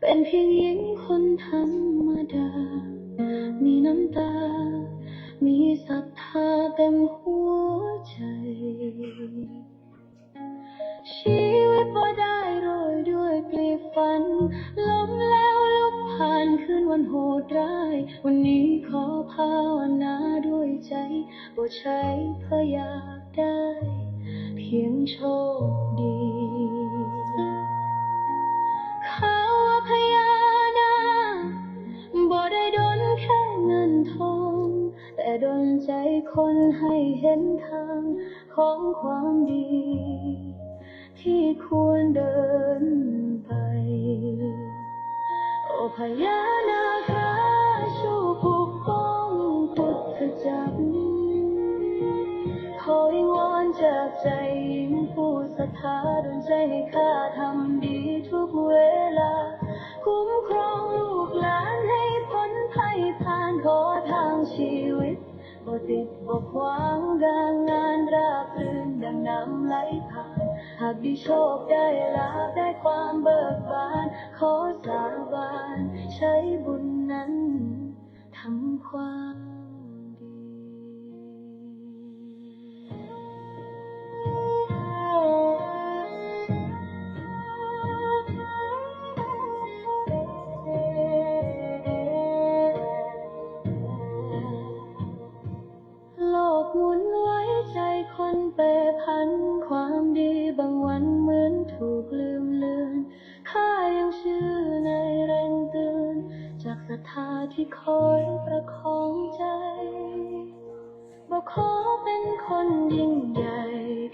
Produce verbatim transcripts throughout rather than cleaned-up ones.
เป็นเพียงหญิงคนธรรมดา มีน้ำตา มีศรัทธาเต็มหัวใจ ชีวิตว่าได้โรยด้วยกลีบฝัน ล้มแล้วลุกผ่านคืนวันโหดร้าย วันนี้ขอภาวนาด้วยใจ บ่ใช่เพราะอยากได้ เพียงโชคดี เขาว่าพญานาค บ่ได้ดลแค่เงินทอง แต่ดลใจคนให้เห็นทางของความดี ที่ควรเดินไป โอพญานาคราชผู้ปกป้องพุทธจักร ขอวิงวอนจากใจหญิงผู้ศรัทธา ดลใจให้ข้าทำดีทุกเวลา คุ้มครองลูกหลานให้พ้นภัยพาน ขอทางชีวิต บ่ติดบ่ขวาง การงานราบรื่นดังน้ำไหลผ่าน หากได้โชคได้ลาภได้ความเบิกบาน ขอสาบานใช้บุญนั้นทำความดี โลกหมุนไหวใจคนแปรผัน ความดีบางวันเหมือนถูกลืมเลือน ข้ายังเชื่อในแรงเตือน จากศรัทธาที่คอยประคองใจ บ่ขอเป็นคนยิ่งใหญ่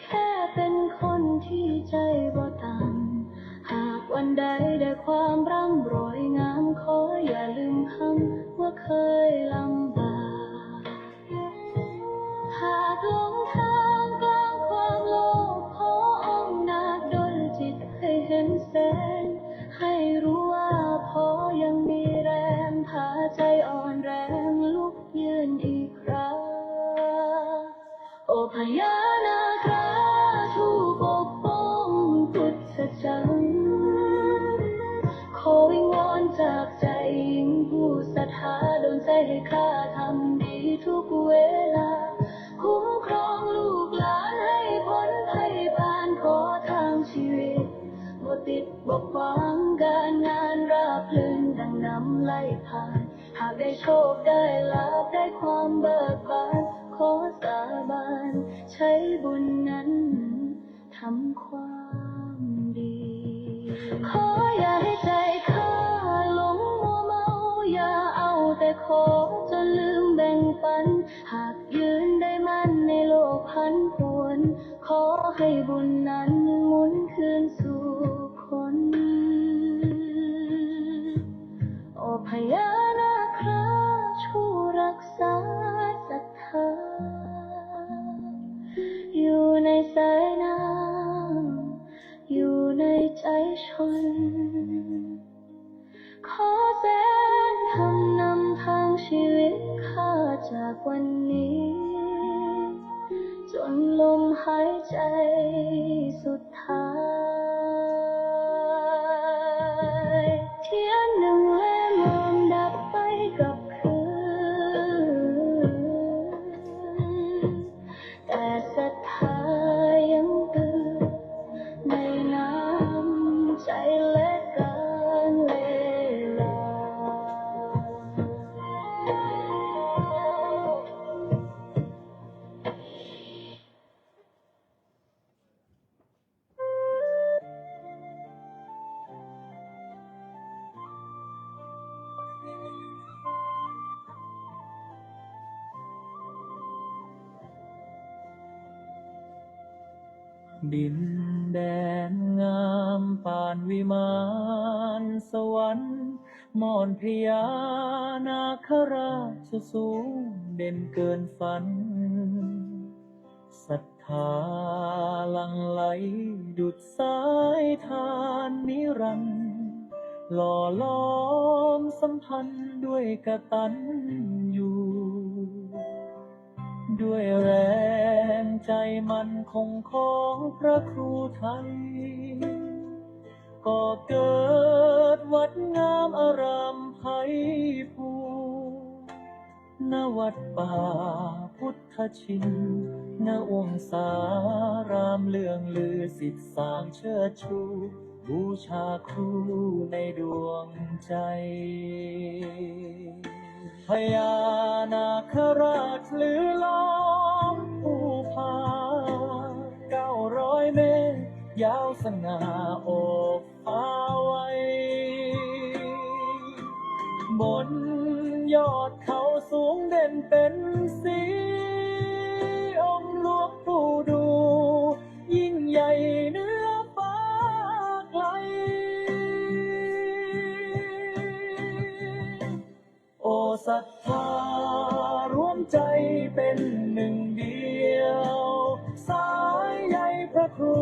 แค่เป็นคนที่ใจบ่ต่ำ หากวันใดได้ความร่ำรวยงาม ขออย่าลืมคำว่าเคยลำบาก หากหลงทางกลางความโลภ ขอองค์นาคดลจิตให้เห็นแสง ให้รู้ว่าพอยังมีแรง พาใจอ่อนแรงลุกยืนอีกครั้ง โอพญานาคราชผู้ปกป้องพุทธจักร ขอวิงวอนจากใจหญิงผู้ศรัทธา ดลใจให้ข้าทำดีทุกเวลา คุ้มครองลูกหลานให้พ้นภัยพาน ขอทางชีวิต บ่ติดบ่ขวาง การงานราบรื่นดังน้ำไหลผ่าน หากได้โชคได้ลาภได้ความเบิกบาน ขอสาบานใช้บุญนั้นทำความดี ขออย่าให้ใจข้าหลงมัวเมา อย่าเอาแต่ขอจนลืมแบ่งปัน หากยืนได้มั่นในโลกผันผวน ขอให้บุญนั้นหมุนคืนสู่คน โอพญานาคราชผู้รักษาศรัทธา อยู่ในสายน้ำ อยู่ในใจชน ขอแสงธรรมนำทางชีวิตข้าจากวันนี้ จนลมหายใจสุดท้าย เทียนหนึ่งเล่มดับไปกับคืน แต่ศรัทธายังเกิดในน้ำใจและกาลเวลา ดินแดนงามปานวิมานสวรรค์ ม่อนพญานาคราชสูงเด่นเกินฝัน ศรัทธาหลั่งไหลดุจสายทานนิรันดร์ หล่อหลอมสัมพันธ์ด้วยกตัญญู ด้วยแรงใจมั่นคงของพระครูไทย ก่อเกิด วัดงามอารามไพบูลย์ ณ วัดป่าพุทธชิน ณ วงศารามเลื่องลือ ศิษย์สร้างเชิดชู บูชาครูในดวงใจ พญานาคราชลือล้อมภูผา เก้าร้อยเมตร ยาวสง่าโอบฟ้าไว้ บนยอดเขาสูงเด่นเป็นสี องค์หลวงปู่ดู ยิ่งใหญ่เหนือฟ้าไกล โอศรัทธารวมใจเป็นหนึ่งเดียว สายใยพระครู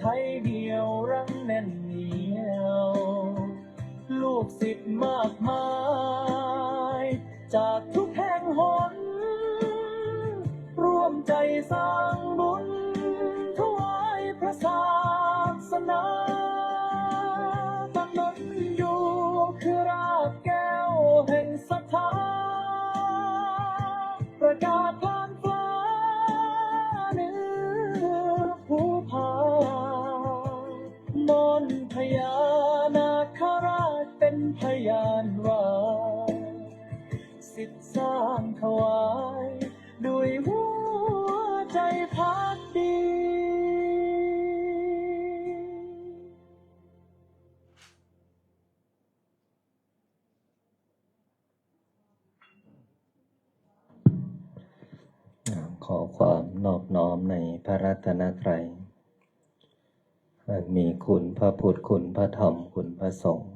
ไทยเดียวรั้งแน่นเหนียว ลูกศิษย์มากมาย จากทุกแห่งหน ร่วมใจสร้างบุญ ถวายพระศาสนา ตำนานอยู่คือรากแก้วแห่งศรัทธา ประกาศผ่านฟ้าเหนือภูผา มนต์พญานาคราชเป็นพยานว่า ศิษย์สร้างถวายด้วยหัวใจภักดี ขอความนอบน้อมในพระรัตนตรัย อันมีคุณพระพุทธ คุณพระธรรม คุณพระสงฆ์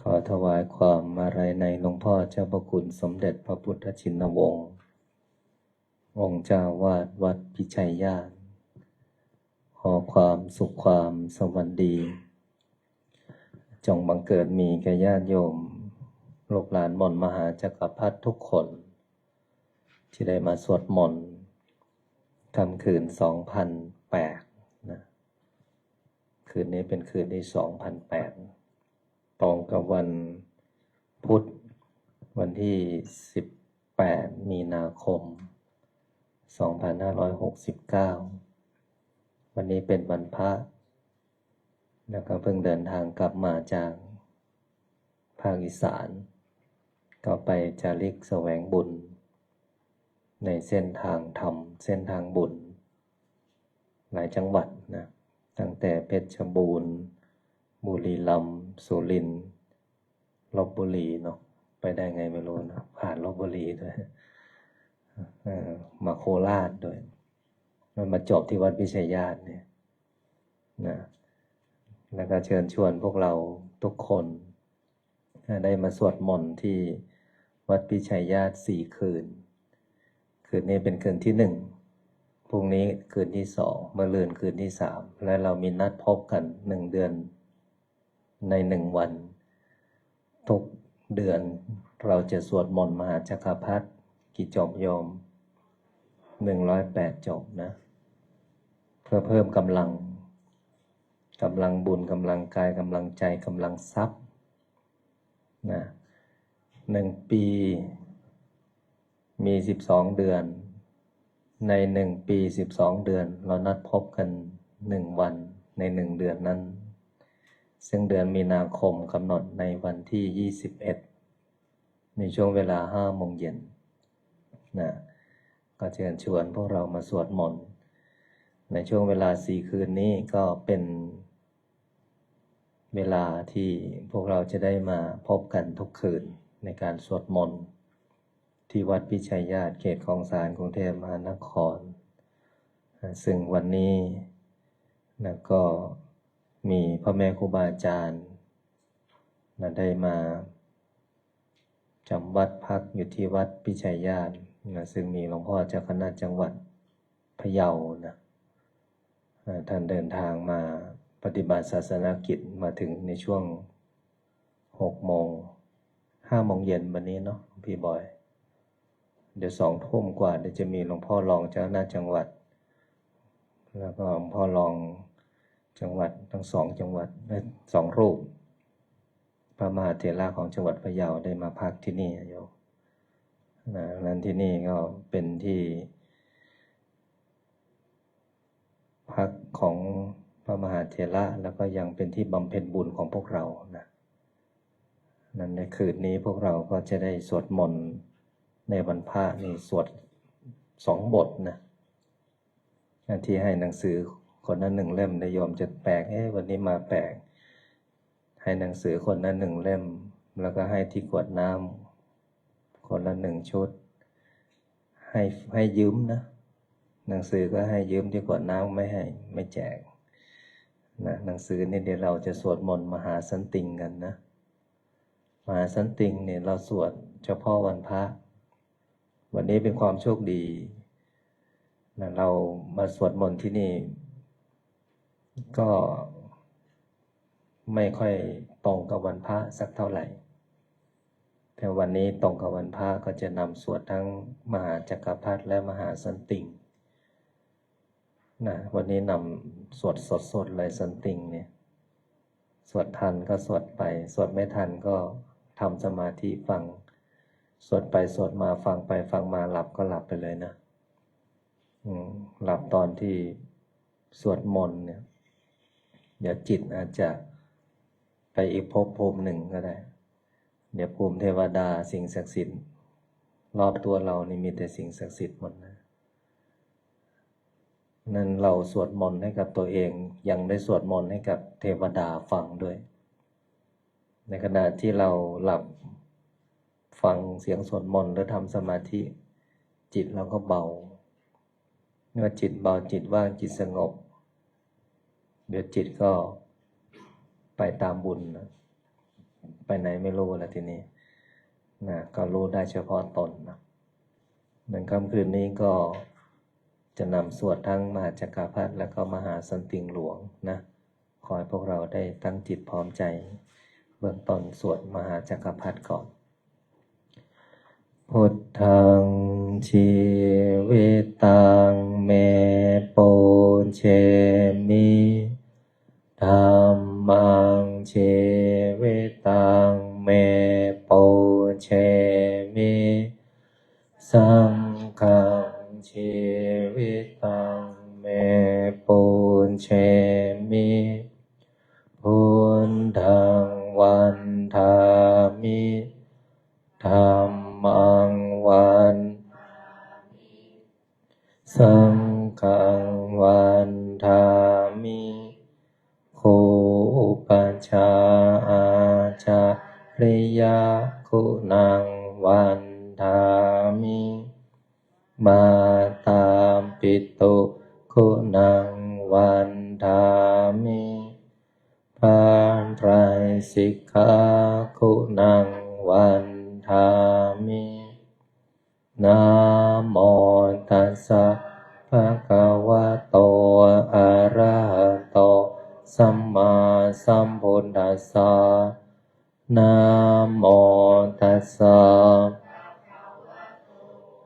ขอถวายความอาลัยในหลวงพ่อเจ้าพระคุณสมเด็จพระพุทธชินวงศ์ องค์เจ้าวาดวัดพิชัยญาติ ขอความสุขความสวัสดี จงบังเกิดมีแก่ญาติโยม ลูกหลานมนต์มหาจักรพรรดิทุกคน ที่ได้มาสวดมนต์ค่ำคืนสองพันแปดนะ คืนนี้เป็นคืนที่สองพันแปด ตรงกับวันพุธ วันที่สิบแปด มีนาคม สองพันห้าร้อยหกสิบเก้า วันนี้เป็นวันพระ แล้วก็เพิ่งเดินทางกลับมาจากภาคอีสาน ก็ไปจาริกแสวงบุญ ในเส้นทางธรรม เส้นทางบุญ หลายจังหวัดนะ ตั้งแต่เพชรบูรณ์ บุรีรัมย์ สุรินทร์ ลพบุรีเนาะ ไปได้ไงไม่รู้นะ ผ่านลพบุรีด้วย เออ มาโคราชด้วย มันมาจบที่วัดพิชัยญาติเนี่ยนะ แล้วก็เชิญชวนพวกเราทุกคน ได้มาสวดมนต์ที่วัดพิชัยญาติสี่คืน คืนนี้เป็นคืนที่หนึ่ง พรุ่งนี้คืนที่สอง มะรืนคืนที่สาม และเรามีนัดพบกันหนึ่งเดือน ในหนึ่งวัน ทุกเดือนเราจะสวดมนต์มหาจักรพรรดิ กี่จบโยม หนึ่งร้อยแปดจบนะ เพื่อเพิ่มกำลัง กำลังบุญ กำลังกาย กำลังใจ กำลังทรัพย์นะ หนึ่งปีมีสิบสองเดือน ในหนึ่งปีสิบสองเดือน เรานัดพบกันหนึ่งวันในหนึ่งเดือนนั้น ซึ่งเดือนมีนาคมกำหนดในวันที่ยี่สิบเอ็ด ในช่วงเวลาห้าโมงเย็นนะ ก็เชิญชวนพวกเรามาสวดมนต์ ในช่วงเวลาสี่คืนนี้ก็เป็นเวลาที่พวกเราจะได้มาพบกันทุกคืนในการสวดมนต์ ที่วัดพิชัยญาติ เขตคลองสาน กรุงเทพมหานคร ซึ่งวันนี้นะ ก็มีพ่อแม่ครูบาอาจารย์นะ ได้มาจำวัดพักอยู่ที่วัดพิชัยญาตินะ ซึ่งมีหลวงพ่อเจ้าคณะจังหวัดพะเยานะ เอ่อ ท่านเดินทางมาปฏิบัติศาสนกิจ มาถึงในช่วงหกโมง ห้าโมงเย็นวันนี้เนาะ พี่บอย เดี๋ยวสองทุ่มกว่า เดี๋ยวจะมีหลวงพ่อรองเจ้าคณะจังหวัด แล้วก็หลวงพ่อรอง จังหวัดทั้งสองจังหวัด เอ้ย สองรูป พระมหาเถระของจังหวัดพะเยาได้มาพักที่นี่โยมนะ นั้นที่นี่ก็เป็นที่พักของพระมหาเถระ แล้วก็ยังเป็นที่บำเพ็ญบุญของพวกเรานะ นั้นในคืนนี้พวกเราก็จะได้สวดมนต์ในวันพระนี่สวดสองบทนะ อันที่ให้หนังสือคนละหนึ่งเล่มนะโยมจะแปลก เอ๊ะ วันนี้มาแปลก ให้หนังสือคนละหนึ่งเล่ม แล้วก็ให้ที่กรวดน้ำคนละหนึ่งชุด ให้ ให้ยืมนะ หนังสือก็ให้ยืม ที่กรวดน้ำไม่ให้ ไม่แจกนะ หนังสือนี่เดี๋ยวเราจะสวดมนต์มหาสันติงกันนะ มหาสันติงเนี่ยเราสวดเฉพาะวันพระ วันนี้เป็นความโชคดีนะ เรามาสวดมนต์ที่นี่ ก็ไม่ค่อยตรงกับวันพระสักเท่าไหร่ แต่วันนี้ตรงกับวันพระก็จะนำสวดทั้งมหาจักรพรรดิและมหาสันติงนะ วันนี้นำสวดสดๆเลยสันติงเนี่ย สวดทันก็สวดไป สวดไม่ทันก็ทำสมาธิฟัง สวดไปสวดมา ฟังไปฟังมา หลับก็หลับไปเลยนะ อืม หลับตอนที่สวดมนต์เนี่ย เดี๋ยวจิตอาจจะไปอีกภพภูมิหนึ่งก็ได้ เดี๋ยวภูมิเทวดา สิ่งศักดิ์สิทธิ์ รอบตัวเรานี่มีแต่สิ่งศักดิ์สิทธิ์หมดนะ นั้นเราสวดมนต์ให้กับตัวเอง ยังได้สวดมนต์ให้กับเทวดาฟังด้วย ในขณะที่เราหลับฟังเสียงสวดมนต์หรือทำสมาธิ จิตเราก็เบา เมื่อจิตเบา จิตว่าง จิตสงบ เดี๋ยวจิตก็ไปตามบุญนะ ไปไหนไม่รู้แล้วทีนี้นะ ก็รู้ได้เฉพาะตนนะ ในค่ำคืนนี้ก็จะนำสวดทั้งมหาจักรพรรดิ และก็มหาสันติงหลวงนะ ขอให้พวกเราได้ตั้งจิตพร้อมใจ เบื้องต้นสวดมหาจักรพรรดิก่อน Buddhaṃ jīvitaṃ me pūjemi, dhammaṃ jīvitaṃ me pūjemi, saṅghaṃ jīvitaṃ me pūjemi, buddhaṃ vandāmi, dhammaṃ vandāmi, saṅghaṃ vandāmi. Gu upajjhāyācariyaguṇaṃ vandāmi, mātāpituguṇaṃ vandāmi, paṇḍisikkhāguṇaṃ vandāmi. Namo tassa bhagavato arahato sammāsambuddhassa. Namo tassa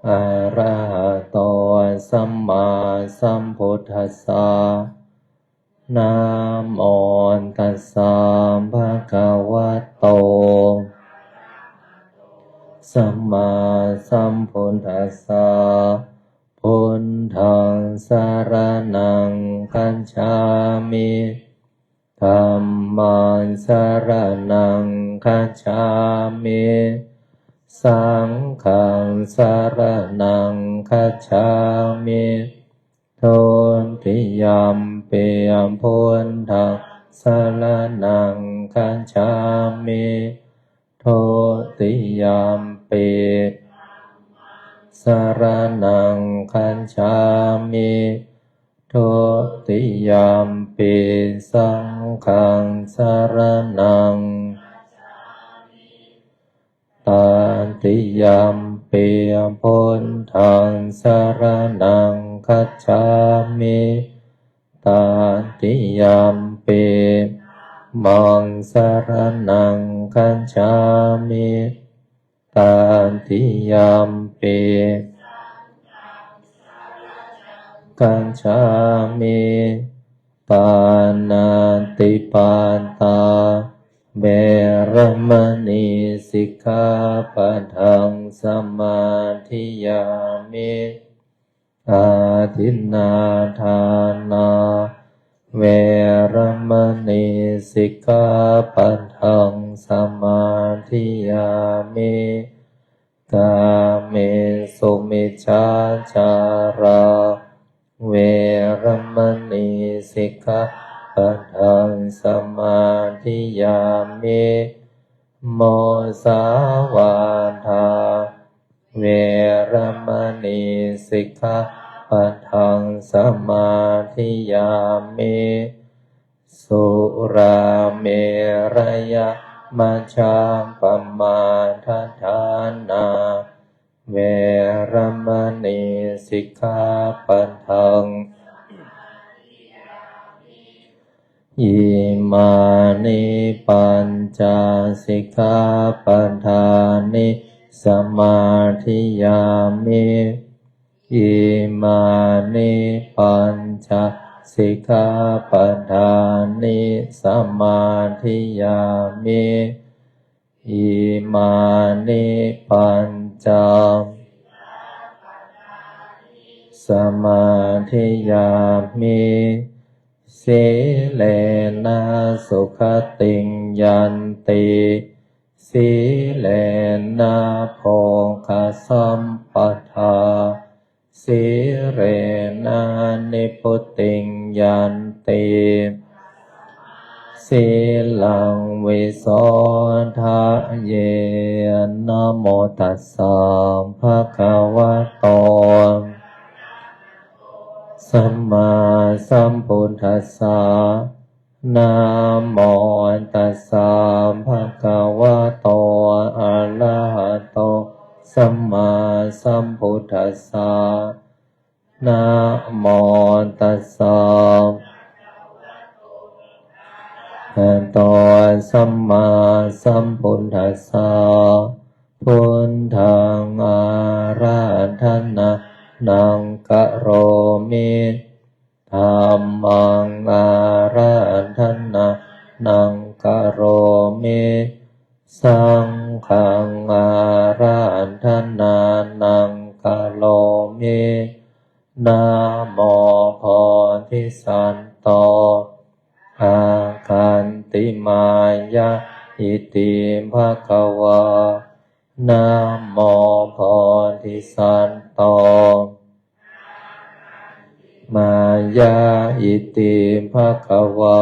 arahato sammāsambuddhassa. Namo tassa bhagavato sammāsambuddhassa. Buddhaṃ saraṇaṃ gacchāmi. Dhammaṃ saraṇaṃ gacchāmi. Saṅghaṃ saraṇaṃ gacchāmi. Dutiyampi buddhaṃ saraṇaṃ gacchāmi. Dutiyampi saraṇaṃ gacchāmi. Dutiyampi saṅghaṃ saraṇaṃ. Tatiyampi buddhaṃ saraṇaṃ gacchāmi. Tatiyampi dhammaṃ saraṇaṃ gacchāmi. Tatiyampi gacchāmi. Pāṇātipātā veramaṇī sikkhāpadaṃ samādiyāmi. Adinnādānā veramaṇī sikkhāpadaṃ samādiyāmi. Kāmesu micchācārā veramaṇī sikkhāpadaṃ samādiyāmi. Musāvādā veramaṇī sikkhāpadaṃ samādiyāmi. Surāmerayamajjapamādaṭṭhānā veramaṇī sikkhāpadaṃ. Imāni pañca sikkhāpadāni samādiyāmi. Imāni pañca sikkhāpadāni samādiyāmi. Imāni pañca samādiyāmi. Sīlena sugatiṃ yanti, sīlena bhogasampadā, sīlena nibbutiṃ yanti, sīlaṃ visodhaye. Namo tassa bhagavato sammāsambuddhassa. Namo tassa bhagavato arahato sammāsambuddhassa. Namo tassa bhagavato sammāsambuddhassa. Buddhaṃ ārādhanānaṃ karomi. Dhammaṃ ārādhanānaṃ karomi. Saṅghaṃ ārādhanānaṃ karomi. Namo bodhisatto āgantimāya iti bhagavā. Namo bodhisatto māya iti bhagavā.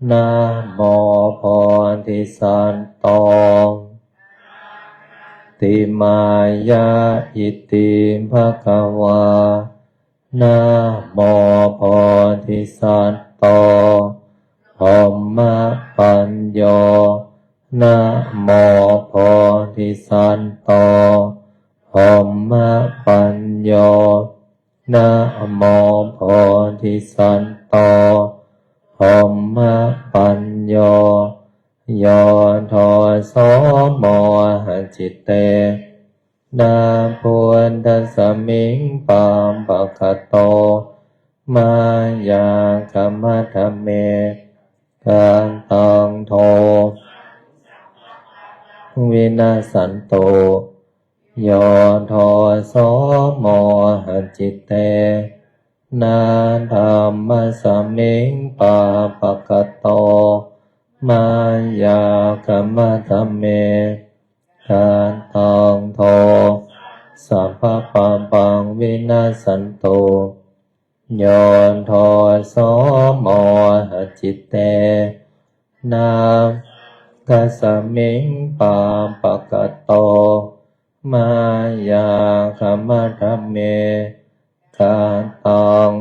Namo bodhisatto āgantimāya iti bhagavā. Namo bodhisatto brahmapañño. Namo bodhisatto brahmapañño. Namo bodhisatto brahmapañño. Yo doso mohaccittena buddhasmiṃ pāpakato mayā khamatha me. Kataṃ dosavinasantu, yo doso mohaccittena dhammasmiṃ pāpakato mayā khamatha me. Kataṃ dosapāpaṃ vinasantu, yo doso mohaccittena saṅghasmiṃ pāpakato mayā khamatha me. Kataṃ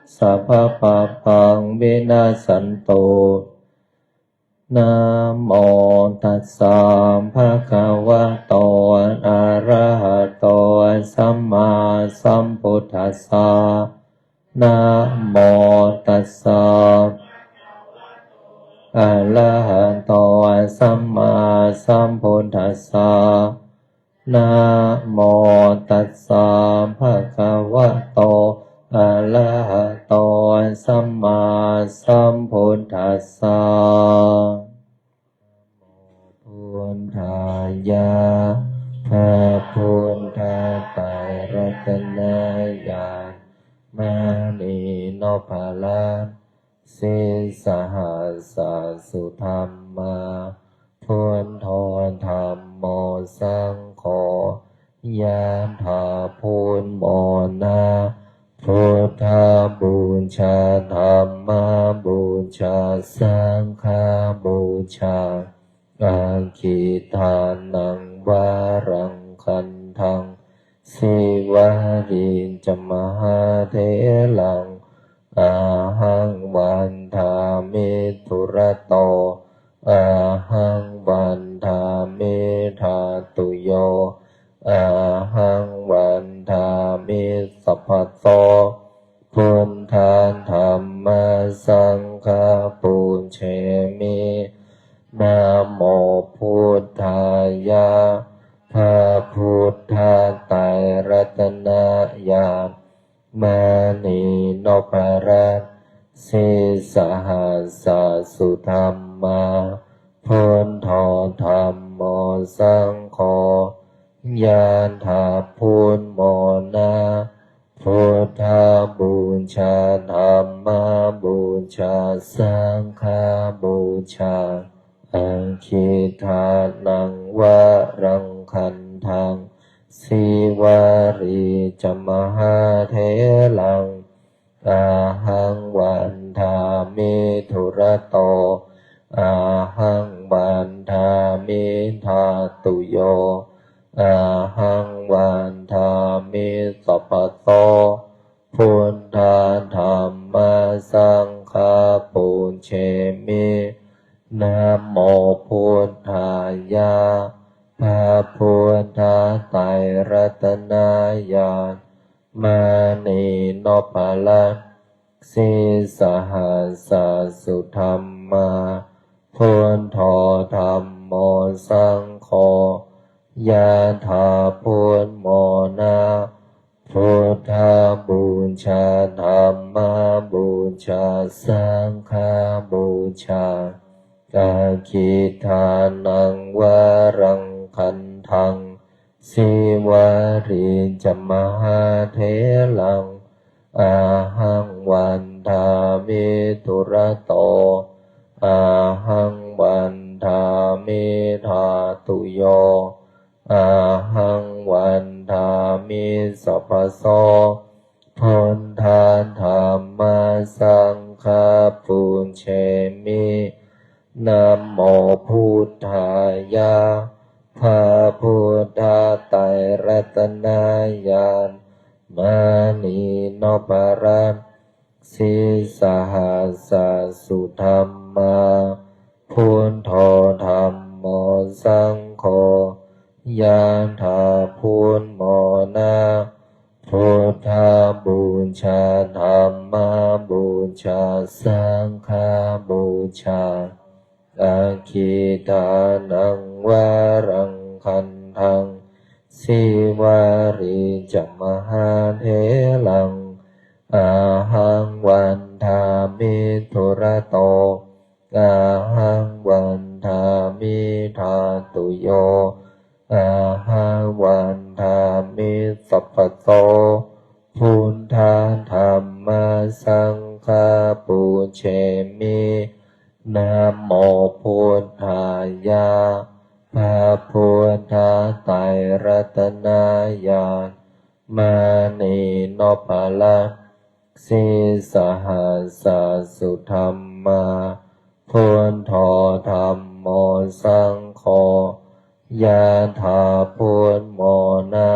dosapāpaṃ vinasantu. Namo tassa bhagavato arahato sammāsambuddhassa. Namo tassa arahato sammāsambuddhassa. Namo tassa bhagavato arahato sammāsambuddhassa. พุทธายะ พระพุทธไตรรัตนญาณ มณีนพรัตน์ sīsahassa sudhammā, buddho dhammo saṅgho, yathā, pūnmo na, buddhapūjā, dhammapūjā, saṅghapūjā, aggidānaṃ varaṃ gandhaṃ, sīvalī ca mahātheraṃ, ahaṃ vandāmi dūrato, ahaṃ vandāmi dhātuyo, ahaṃ vandāmi sabbaso, buddha dhamma saṅgha pūjemi. Namo buddhāya, พระพุทธไตรรัตนญาณ มณีนพรัตน์ sīsahassa sudhammā, buddho dhammo saṅgho, yathā, pūnmo na, buddhapūjā, dhammapūjā, saṅghapūjā, aggidānaṃ varaṃ gandhaṃ, sīvalī ca mahātheraṃ, ahaṃ vandāmi dūrato, ahaṃ vandāmi dhātuyo, ahaṃ vandāmi sabbaso, buddha dhamma saṅgha pūjemi. Namo buddhāya, พระพุทธไตรรัตนญาณ มณีนพรัตน์ sīsahassa sudhammā, buddho dhammo saṅgho, yathā, pūnmo na, buddhapūjā, dhammapūjā, saṅghapūjā, aggidānaṃ varaṃ gandhaṃ, sīvalī ca mahātheraṃ, ahaṃ vandāmi dūrato, ahaṃ vandāmi dhātuyo, ahaṃ vandāmi sabbaso, buddha dhamma saṅgha pūjemi. Namo buddhāya, พระพุทธไตรรัตนญาณ มณีนพรัตน์ sīsahassa sudhammā, buddho dhammo saṅgho, yathā, pūnmo na, buddhapūjā, dhammapūjā, saṅghapūjā, aggidānaṃ varaṃ gandhaṃ, sīvalī ca mahātheraṃ, ahaṃ vandāmi dūrato, ahaṃ vandāmi dhātuyo, ahaṃ vandāmi sabbaso, buddha dhamma saṅgha pūjemi. Namo buddhāya, พระพุทธไตรรัตนญาณ มณีนพรัตน์ sīsahassa sudhammā, buddho dhammo saṅgho, yathā, pūnmo na,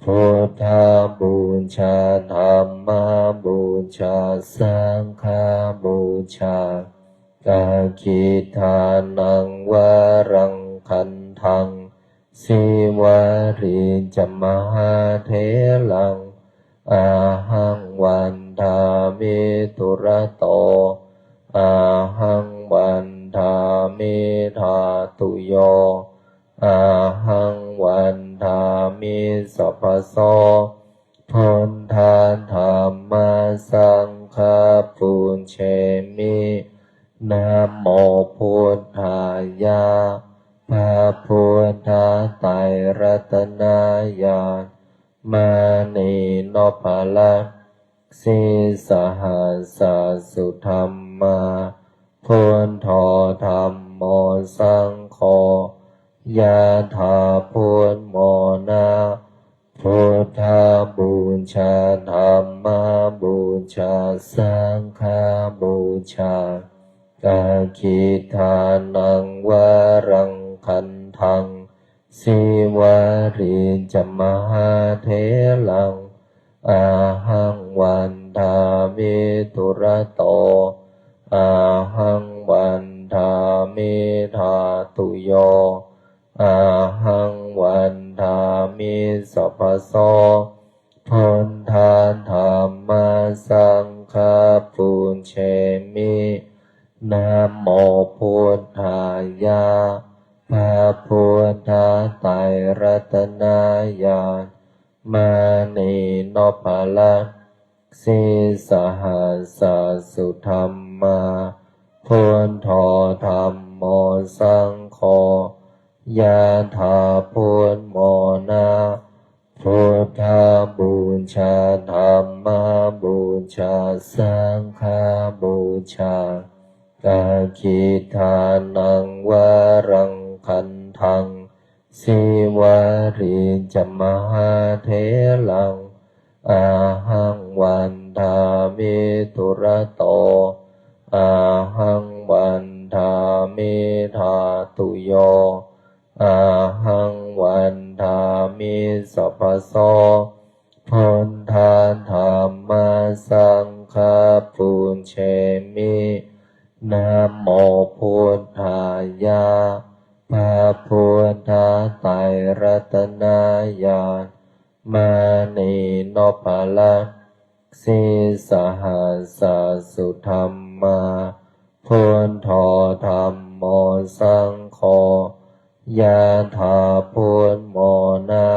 buddhapūjā, dhammapūjā, saṅghapūjā, aggidānaṃ varaṃ gandhaṃ, sīvalī ca mahātheraṃ, ahaṃ vandāmi dūrato, ahaṃ vandāmi dhātuyo, ahaṃ vandāmi sabbaso, buddha dhamma saṅgha Namo buddhāya, พระพุทธไตรรัตนญาณ มณีนพรัตน์ sīsahassa sudhammā, buddho dhammo saṅgho, yathābudmona, buddhapūjā, dhammapūjā, saṅghapūjā, dakkhiṇānaṃ varaṃ gandhaṃ, Sīvalī ca mahātheraṃ, ahaṃ vandāmi dūrato, ahaṃ vandāmi dhātuyo, ahaṃ vandāmi sabbaso, buddha dhamma saṅgha pūjemi. Namo buddhāya, พระพุทธไตรรัตนญาณ มณีนพรัตน์ sīsahassa sudhammā, buddho dhammo saṅgho, yathābudmona, buddhapūjā, dhammapūjā, saṅghapūjā, dakkhiṇānaṃ varaṃ gandhaṃ, Sīvalī ca mahātheraṃ, ahaṃ vandāmi dūrato, ahaṃ vandāmi dhātuyo, ahaṃ vandāmi sabbaso, buddha dhamma saṅgha pūjemi. Namo buddhāya, พระพุทธไตรรัตนญาณ มณีนพรัตน์ sīsahassa sudhammā, buddho dhammo saṅgho, yathābudmona,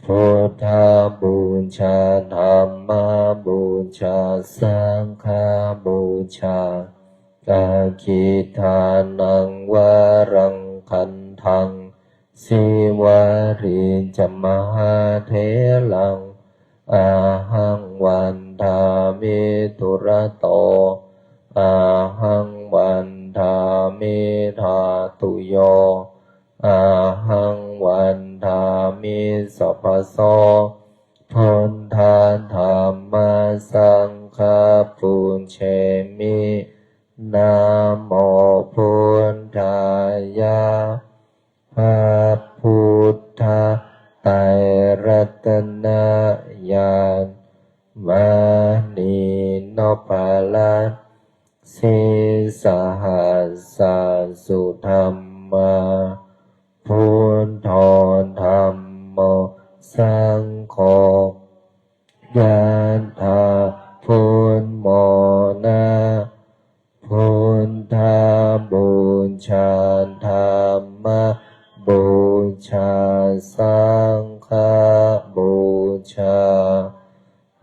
buddhapūjā, dhammapūjā, saṅghapūjā, dakkhiṇānaṃ varaṃ gandhaṃ, Sīvalī ca mahātheraṃ, ahaṃ vandāmi dūrato, ahaṃ vandāmi dhātuyo, ahaṃ vandāmi sabbaso, buddha dhamma saṅgha pūjemi. Namo buddhāya, พระพุทธไตรรัตนญาณ มณีนพรัตน์ sīsahassa sudhammā, buddho dhammo saṅgho, yathābudmona, buddhapūjā, dhammapūjā, saṅghapūjā,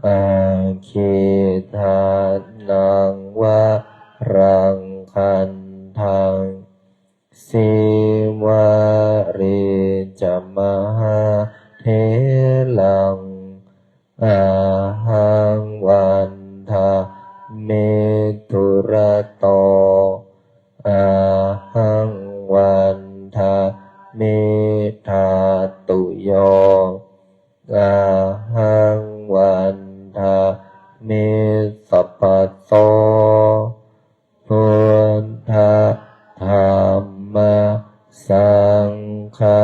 dakkhiṇānaṃ varaṃ gandhaṃ, Sīvalī ca mahātheraṃ, ahaṃ vandāmi dūrato, ahaṃ vandāmi dhātuyo, ahaṃ vandāmi sabbaso, buddha dhamma saṅgha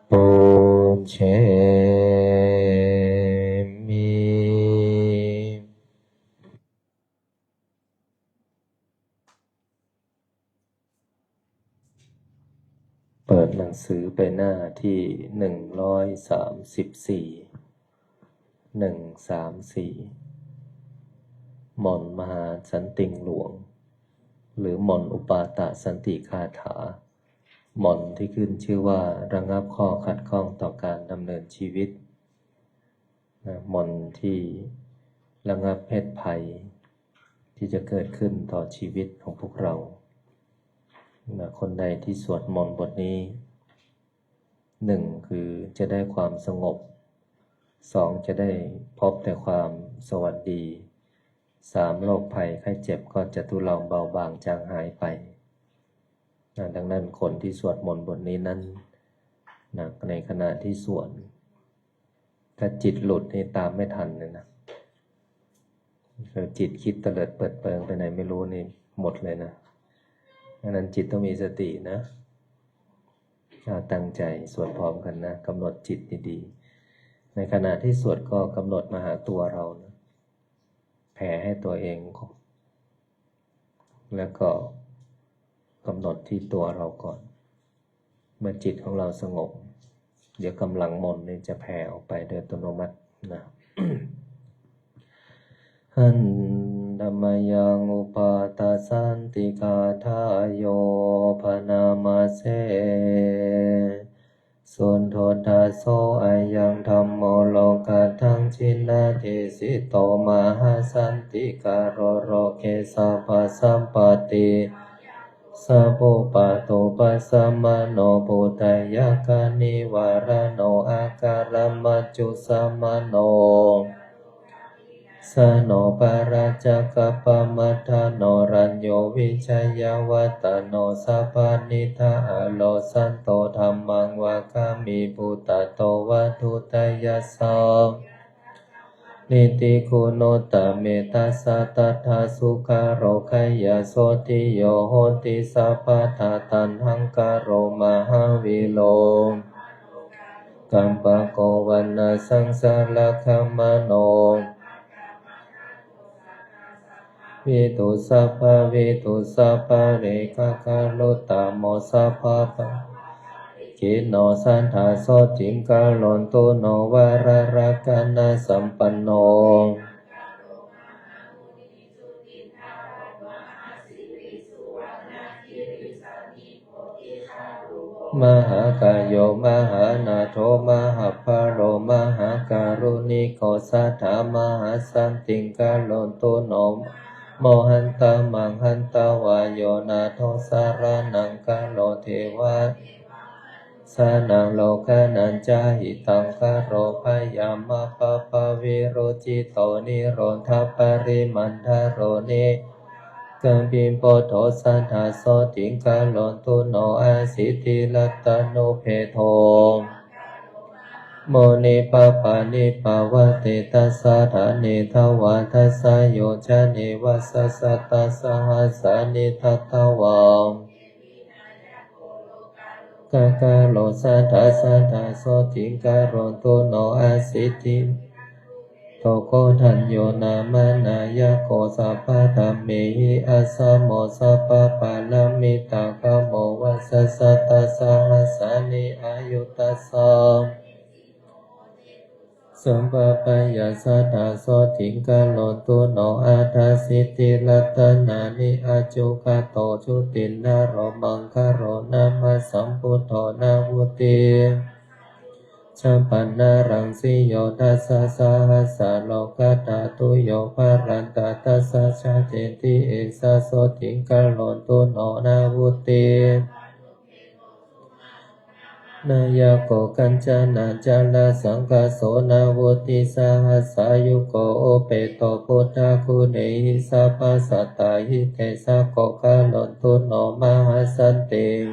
pūjemi. เปิดหนังสือไปหน้าที่ หนึ่งร้อยสามสิบสี่ หนึ่งสามสี่ หม่อนมหาสันติงหลวง หรือหม่อนอุปาทสันติคาถา หม่อนที่ขึ้นชื่อว่าระงับข้อขัดข้องต่อการดำเนินชีวิต นะ หม่อนที่ระงับเพศภัยที่จะเกิดขึ้นต่อชีวิตของพวกเรา นะ คนใดที่สวดมนต์บทนี้ หนึ่ง คือจะได้ความสงบ สอง จะได้พบแต่ความสวัสดี สาม โรคภัยไข้เจ็บก็จะทุเลาเบาบางจางหายไป นะ ดังนั้นคนที่สวดมนต์บทนี้นั้น นะ ในขณะที่สวด ถ้าจิตหลุดนี่ตามไม่ทันเลยนะ คือจิตคิดเตลิดเปิดเปิงไปไหนไม่รู้นี่หมดเลยนะ ดังนั้นจิตต้องมีสตินะ อ่า ตั้งใจสวดพร้อมกันนะ กำหนดจิตดีๆ ในขณะที่สวดก็กำหนดมาหาตัวเรานะ แผ่ให้ตัวเอง แล้วก็กำหนดที่ตัวเราก่อน เมื่อจิตของเราสงบ เดี๋ยวกำลังมนต์นี่จะแผ่ออกไปโดยอัตโนมัตินะ Handa mayaṃ upaddhasanti gāthāyo bhaṇāma se. Suṇodaso ayaṃ dhammo lokatthaṃ jinadesito mahāsantikaro loke sabbasampatti sabbupaṭibhāsamano bhūtayakkhanivarano akāramajjhusamano sano paraccakkapamaddano rañño vijayavaḍḍhano sabbanitā aro santo dhammaṃ vakkhāmi bhūtato vāduttayassa nitigunuttametassatathā sukhāro khaya sotthi yo hoti sabbadā taṇhaṅkaro mahāvīro kampako vaṇṇasaṃsarakamano pītu sabbabhītu sabbalekhakāruttamo sabbapaññāvakino sadā sotthī karontu no vararakkhaṇasampanno mahākāyo mahānātho mahābbalā mahākāruṇiko sadā mahāsantiṃ karontu no mohantaṃ maṃ hantvā yo nātho saraṇaṃ gato devā sānaṃ rokkhānañca hitaṃ karo bhayam appappā virūḷhito nirodhaparimandaro ni kaṃpiṃ buddho sadā sotthī karontu no asiddhi rattanubhedo muni pāpāni pavātetha sātāne dvādasayojane vasasatasahasāni tatvā kākāro sadā sadā sotthī karontu no asiddhi to koṇḍañño nāma nāyako sabbadhammehi asamo sabbapāramitāgamo vasasatasahasāni āyuṃ tassa sabbabhayā sadā sotthī karontu no aṭṭhāsiddhi rattanāni aññukato jutiṇṇaro maṅgalo nāma sambuddho navutti ca paṇṇaraṃ siyodhasasahassā lokadhātuyo balaṃ tattha saṅghateṭṭhi esa sotthī karontu no navutti nāyako kañcanaṃ carasaṅkhaso navuttisahassayugo upeṭṭho buddhaguṇehi sabbasattāhi tejasā karontu no mahāsantiṃ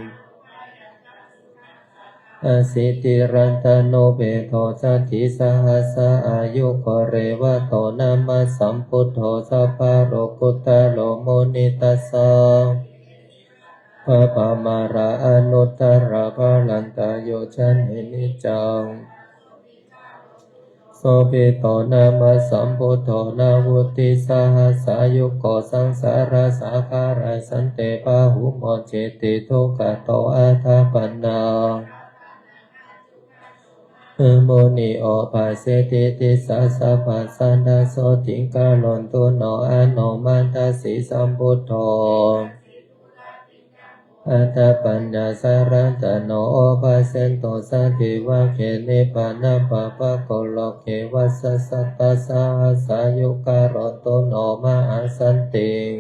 asiddhi rattanubhedo satthisahassā āyugo revato nāma sambuddho sabbalokuttaro munitassā pabbamālā anuttarā balañca yo jane niccaṃ sobhito nāma sambuddho navuttisahassayugo saṅsārasāgare sante bahūmoccati dukkhato aṭṭhabbandhana muni obhāseti. Disā sabbā sadā sotthī karontu no anomadassī sambuddho aṭṭhapaññāsaratano obhāsetu sabbivagge nibbānapāpaggo loke vasasatasahassayu karontu no mahāsantiṃ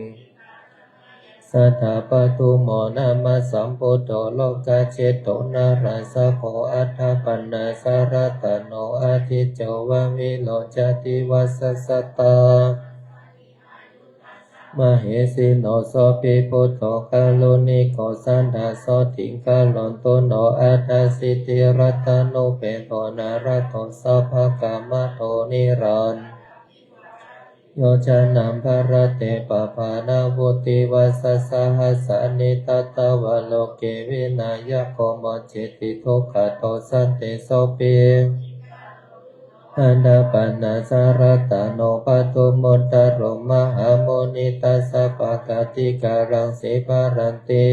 Satthā paṭhumo nāma sambuddho, lokajito narāsabho, aṭṭhapaṇṇasarattano, athījo va virojati vassasatā. Mahesino sopi buddho, kāruṇiko sadā, sotthiṃ karonto no, atthasiddhi rattānupeto, narato sabbakāmato, niran yojanaṃ pharatte, pabhāṇavutti, vassasahassanī. Tathāva loke, vināyako moccati, duggāto santesopi. Aṭṭhapaṇṇasarattano, paṭhumottaro, mahāmuṇi, tassa pakkadhikaraṃ, sīkaranti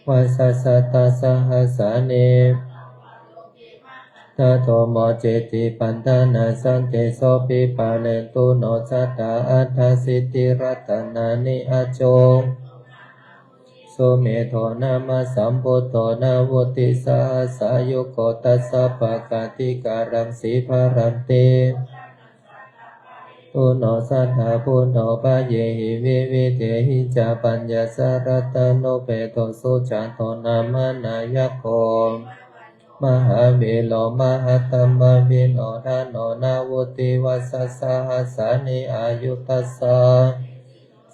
vassasatasahassāni. Tato moccati, paṭṭhānaṃ santesopi, pālentu no sadā, atthasiddhi rattanāni, ajo. Sumedho nāma sambuddho, navuttisahassayuggo, tassa pakkadhikaraṃ, sīkaranti. Tu no sadā buddho, bhayehi vividhehi ca, pañcasarattananupeto, sujāto nāma nāyako, mahāvīro mahattamavino, dāno navuttivassasahassanī, āyu tassa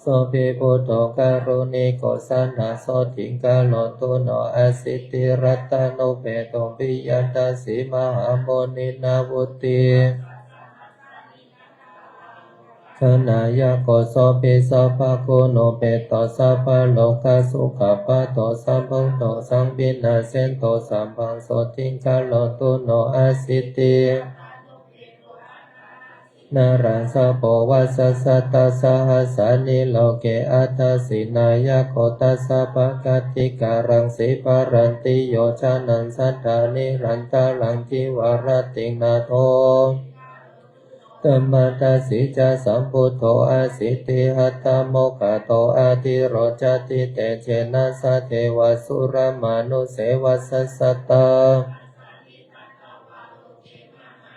sopi buddho, kāruṇiko sadā, sotthiṃ karonto no, asiddhi rattānupeto, piyadassī mahāmuninā, vutti ghanāyako sopi, sabbaguṇūpeto sabbalokasukkhāpato, sabbuddho samminasento, sabbaṃ sotthiṃ karonto no, asiddhi narāsabho, vassasatasahassāni loke, atthasī nāyako, tassa pakkadhikaraṃ, sīkaranti yojanaṃ sadā, nirantaraṃ divarattiṃ, nātho taṃ paṇḍassi ca. Sambuddho asiddhihattham oghatiṭṭhāto, ādirocati tejena, saddevā suramanussehi, vassasatā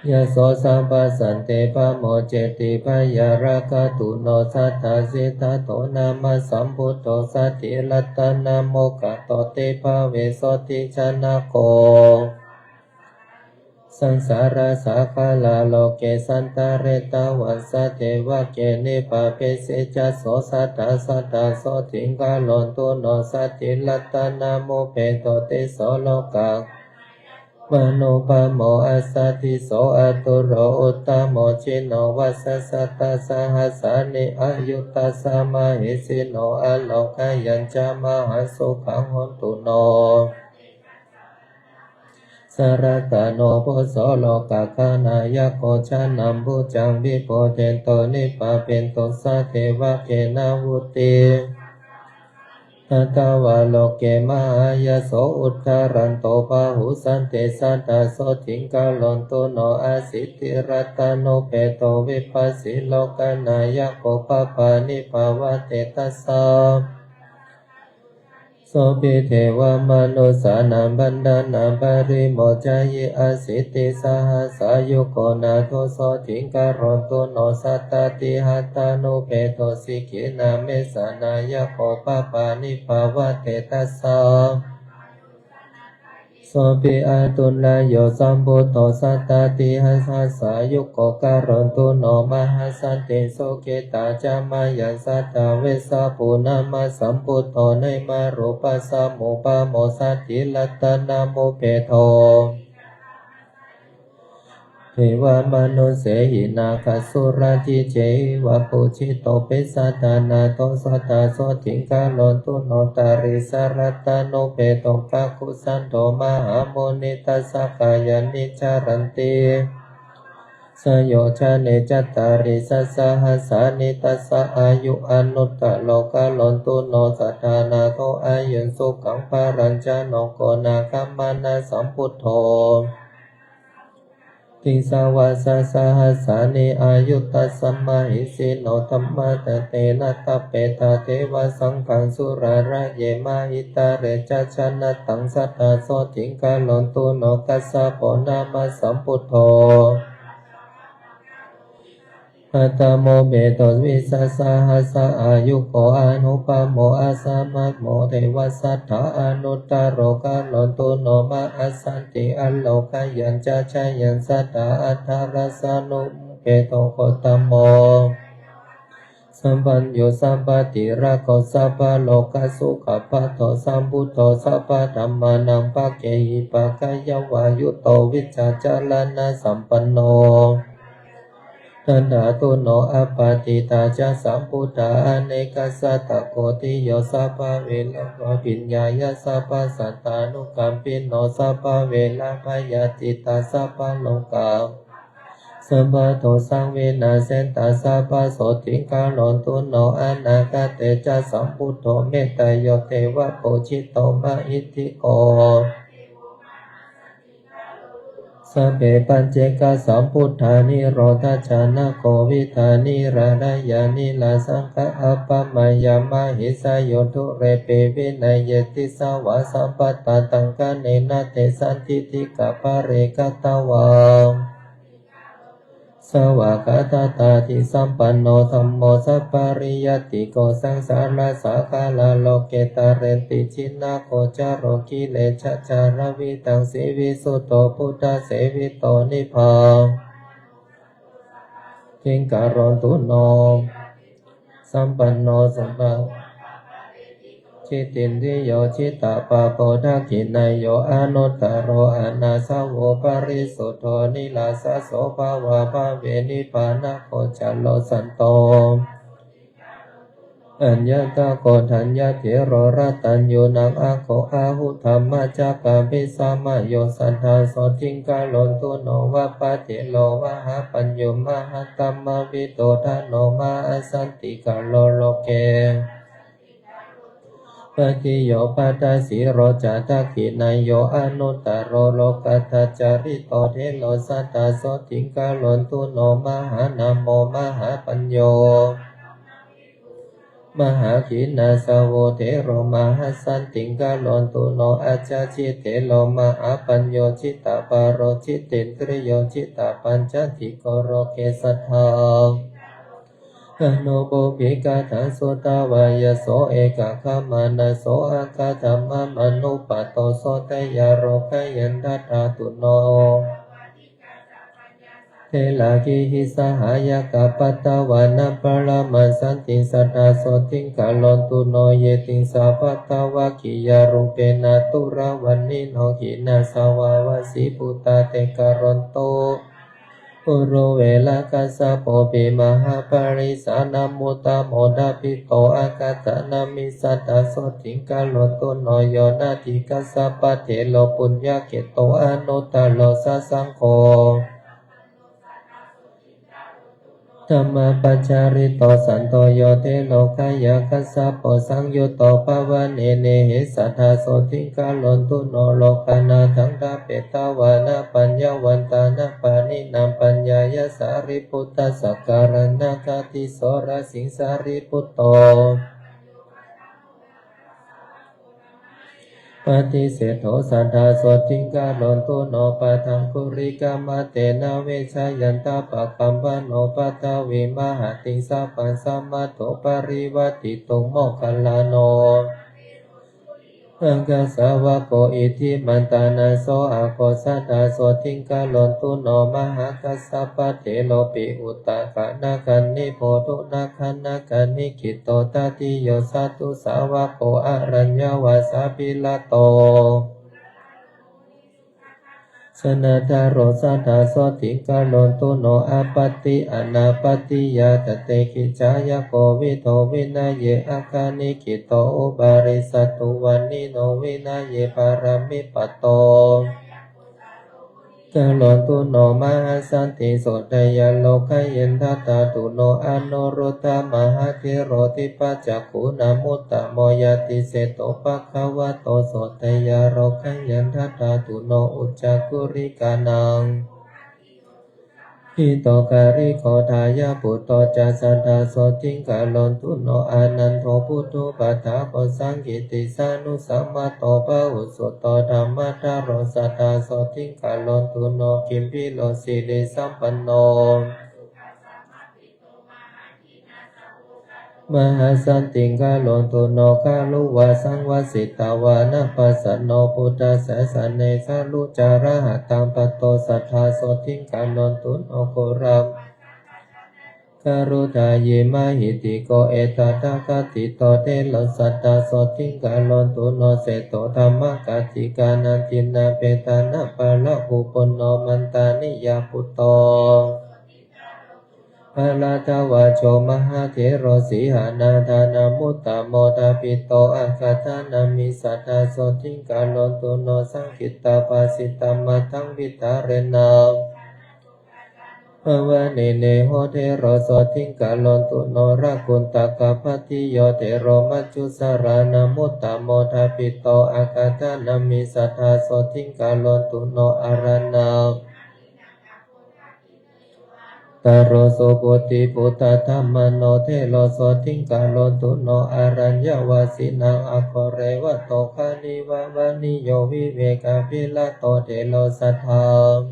yaso sabbasante, pamodati bhayārakkhatū no, sadā siddhattho nāma sambuddho, satthirattanam oghatiṭṭhāto, te bhave sotthijanako. Saṃsārasāgarā loke, santāretvā saddevake, nippavedesi ca so sadā, sadā sotthiṃ karonto no, satthirattanam oghatiṭṭhāto, tisso lokadhātū anupamo, asadīso aturo uttamo, jino vassasatasahassāni, āyu tassa mahesino, ārogyāya ca mahāsukhaṃ. Hotu no sarattanobhuso, lokaghanāyako, janebbhujaṃ vibudhetto, nippavedatu saddhiṃ, veghenā vutti. Tathāva loke mahāyaso, uddharanto bāhuṃ, sante sadā sotthiṃ karonto no, asiddhirattanūpeto, vipassī lokaghanāyako, pāpānibhāvatthe tassa sopi devamanussānaṃ, paṇḍanābhipālimoccayī, asiddhisahassayuggo, nātho sotthiṃ karonto no, sattādhihatthānūpeto, sikhī nāmesanāyako, pāpānibhāvatthe tassa sopi ātulāyo. Sambuddho sattādhisahassayuggo, karonto no mahāsantiṃ, sukhitā ca mayhaṃ sadā, vessabhū nāma sambuddho, neva rūpassa mūpamo, satthirattanam oghatiṭṭhāto, devamanussehi nāgasurā, divyā ca pūjito, petāsmā nātho sadā, sotthiṃ karonto no, tisso rattanūpeto, kakusandho mahāmuṇi, tassa kāyāni charanti saṃyojane, cattāri sasahassāni tassa āyū, anuttaro karonto no, sadā nātho āyuṃ sukhaṃ balaṃ ca. Nāgo nāgāmanā sambuddho, tiṃsavasasahassāni āyū tassa mahesino, dhammaṭṭhāne tapetvā devā saṅghaṃ, sūlelāye mahītale ca janataṃ sadā, sotthiṃ karonto no, kassapo nāma sambuddho, Aṭṭhāmo peto vīsasahassā āyuko anupammā asamāraddho devasatthā anuttaro garontū no mahāsaṅghanti ārogyañca jayaṃ sadā aṭṭhārasa nuppunneko gotamottaro sapañño sabbatīrako sabbalokasukhappatto sabbuddho sabbadhammānaṃ paccekippakkayavāyutto vijjācaraṇasampanno dhattu no appatitāya sambuddhā anekasatakoṭiyo sabbaverabhayāpajjino sabbasattānukampino sabbaverabhayātītā sabbaroga sabbadosaṃ vinassettha sabbasotthiṃ karontū no anāgate ca sambuddho metteyyo devapūjito mahiddhiko sabbe paccekasambuddhā nirodhajjanako vidhā nirālāya nirāsakā appamāya mahesino dūre pī vinaye disvā sabbattha taṅkhaṇena te sandiṭṭhikā pare katvā svākkhātatādīsampanno dhammo sappariyatiko saṅsārasāgarā loke tareti jinagocarā kilesacārāvitaṃ sīvisuddho buddhaseviyo nibbānago sabbadhammānukampino sabbasatthiṃ karontū no sampanno suddho jitindriyo jitappo dakkhiṇeyyo anuttaro aṇāsavo parisuddho nirāsāso bhavabhave nibbānagocaro santo aññātaṃ koṇḍaññatherā rataññūnaṃ āgū āgū dhammacakkabhisamayo satthā sotthiṃ karontū no vappathero mahāpañño mahādhammavidū dāno mahāsantikaro loke pattiyo paddasīlo ca dakkhiṇeyyo anuttaro lokadhācārito thero satthā sotthiṃ karontū no mahānāmo mahāpañño mahākhiṇasāvo thero mahāsantiṃ karontū no ajjhāsi thero mahāpañño jitapalo jitendriyo jitapaññādiko loke satthā anupubbe kathaṃ sutvā yaso ekaggā mānaso aggaṃ dhammamanuppatto sottheyya lokadhātū no therā girisikharā sahāyakā patvāna parāmassanti satthā sotthiṃ karontū no ye tiṃsa pattavaggiya rūpena turāvallino khīṇāsavā vajjibhūtā te karontū uruvela kassapopi mahāpariṇāsakā muda muda bhīto āgatānampi satthā sotthiṃ karontū no yo natthi kassapa thero puññakkhettā anuttaro sasaṅgho dhammapañjarito santo yo thero gayā kassapo saṃyutto pavane nehe satthā sotthiṃ karontū no lokānaṃ taṃ tapetvāna paññāvantānaṃ pāṇinaṃ paññāya sārīputta sakalaṃ nātha tisso rasiṃ sārīputto paṭiseṭṭho satthā sotthiṃ karontū no paṭhaṅgulimālena vijānātha pacchaññāno paṭhaviṃ mahatiṃ sabbaṃ samatto parivārtiṃ moggallāno āgā sāvako iddhimanto ānando so āgū satthā sotthiṃ karontū no mahākassapa thero piṭṭhibhūtiyo ganaga niputino ganaga likkhito tadiyo jatū sāvako āraññavāsā pīlato janárdhano satthā sotthiṃ karontū no āpatti anāpatti yātrā tiṭṭhitā ca kovido vinaye aggā likkhito uparisā vannito vinaye pāramī patto karontū no mahāsanti sottheyya lokadhātū no anuruddho mahāthero tippacakkhūnamuttamo yatiseṭṭho bhagavato sottheyya lokadhātū no ujukamāno hitākāriko tayyaṃ buddho ca satthā sotthiṃ karontū no anando buddho pacchako saṅgītisaṅghussāmato pahusutto dhammadharo satthā sotthiṃ karontū no gambhīro sirisampanno Mahāsantiṃ karontu no gāruvā saṃvassitvāna passanno buddhasāsane. Sālu ca rahatā patto sadā sotthiṃ karontu no garuda gārudayi mahiddhiko. Etadākatito thero sadā sotthiṃ karontu no seṭṭho dhammakattikāna dinnapetaṇaparāhu puṇṇo mantaniyā buddho bharadvājo mahāthero. Sīhānaṃ dānamuttamo dābhito aggadānaṃ misadāsotthiṃ karontu no saṅghitabhāsitaṃ matthaṃ viharena bhavane neho thero sotthiṃ karontu no. Rahuttaggabbhattiyo thero majjhusālānamuttamo dābhito aggadānaṃ misadāsotthiṃ karontu no. Āraṇa taro subudhi bhūtadhammāno thero sotthiṃ karontu no. Āraññavasīnaṃ āgho revato gariva vaṇīyo vivekavirato thero sadā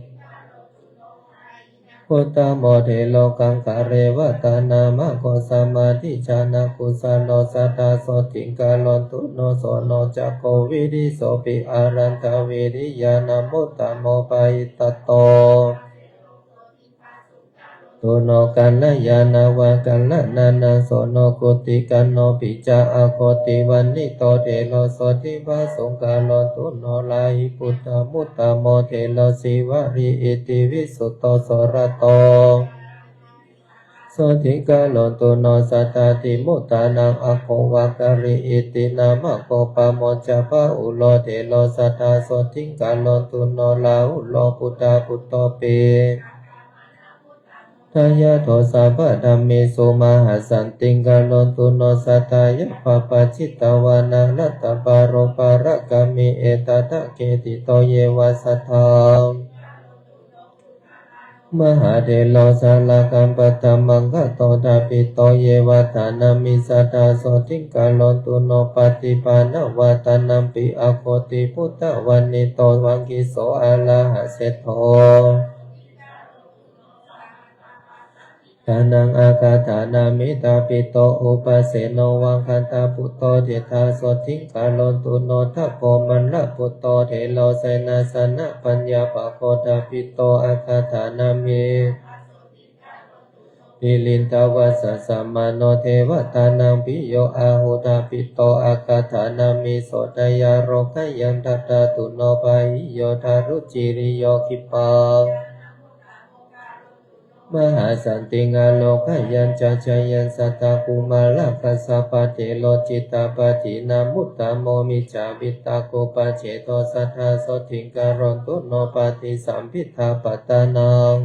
uttamo thero gaṅgarevatanāma go samādhijānakusalo sadā sotthiṃ karontu no. Suṇo ca ko vidhisopi āraddhavīriyānamuttamo pahitato tu no kalyāṇavācanaṃ suṇo guttikaṃ no pi ca āgoti vaṇṇito thero sotthiṃ pasuṃ karontu no. Lāhibujjhamuttamo thero sīvalī iti visuddho surato sotthiṃ karontu no. Saddadhimuttanaṃ āgho vāgali iti nāmako pāmojja bahūlo thero sadā sotthiṃ karontu no. Rāhulo buddhaputropi dāyādo sabbadhammesu mahāsantiṃ karontu no. Sadā yāva pacchitvāna laddhā balānubhāragāmi etadāgge ṭhito yeva sadā mahāthero sālakaṃ paṭhamaggato dābhito yeva taṇhaṃ misadāsotthiṃ karontu no. Paṭipannavā taṇhaṃ pi āgoti buddhavaṇṇito vāgīso arahaseṭṭho taṇhaṃ aggadānāmi dābhito upaseno vāgataputto therā sotthiṃ karontu no. Tapo mālaputro thero senāsanapaññāpako dābhito aggadānāmi milindavasasāsano devatānaṃ piyo āgu dābhito aggadānāmi. Sotthāyarogayaṃ daddhatu no pahīyo daruciriyo khippa mahāsantiṃ ārogayañca jayaṃ sadā kumārakassapathero cittappaṭinā muttamo mijjhavitako paccendo sadā sotthiṃ karontu no. Paṭisambhidāpattanaṃ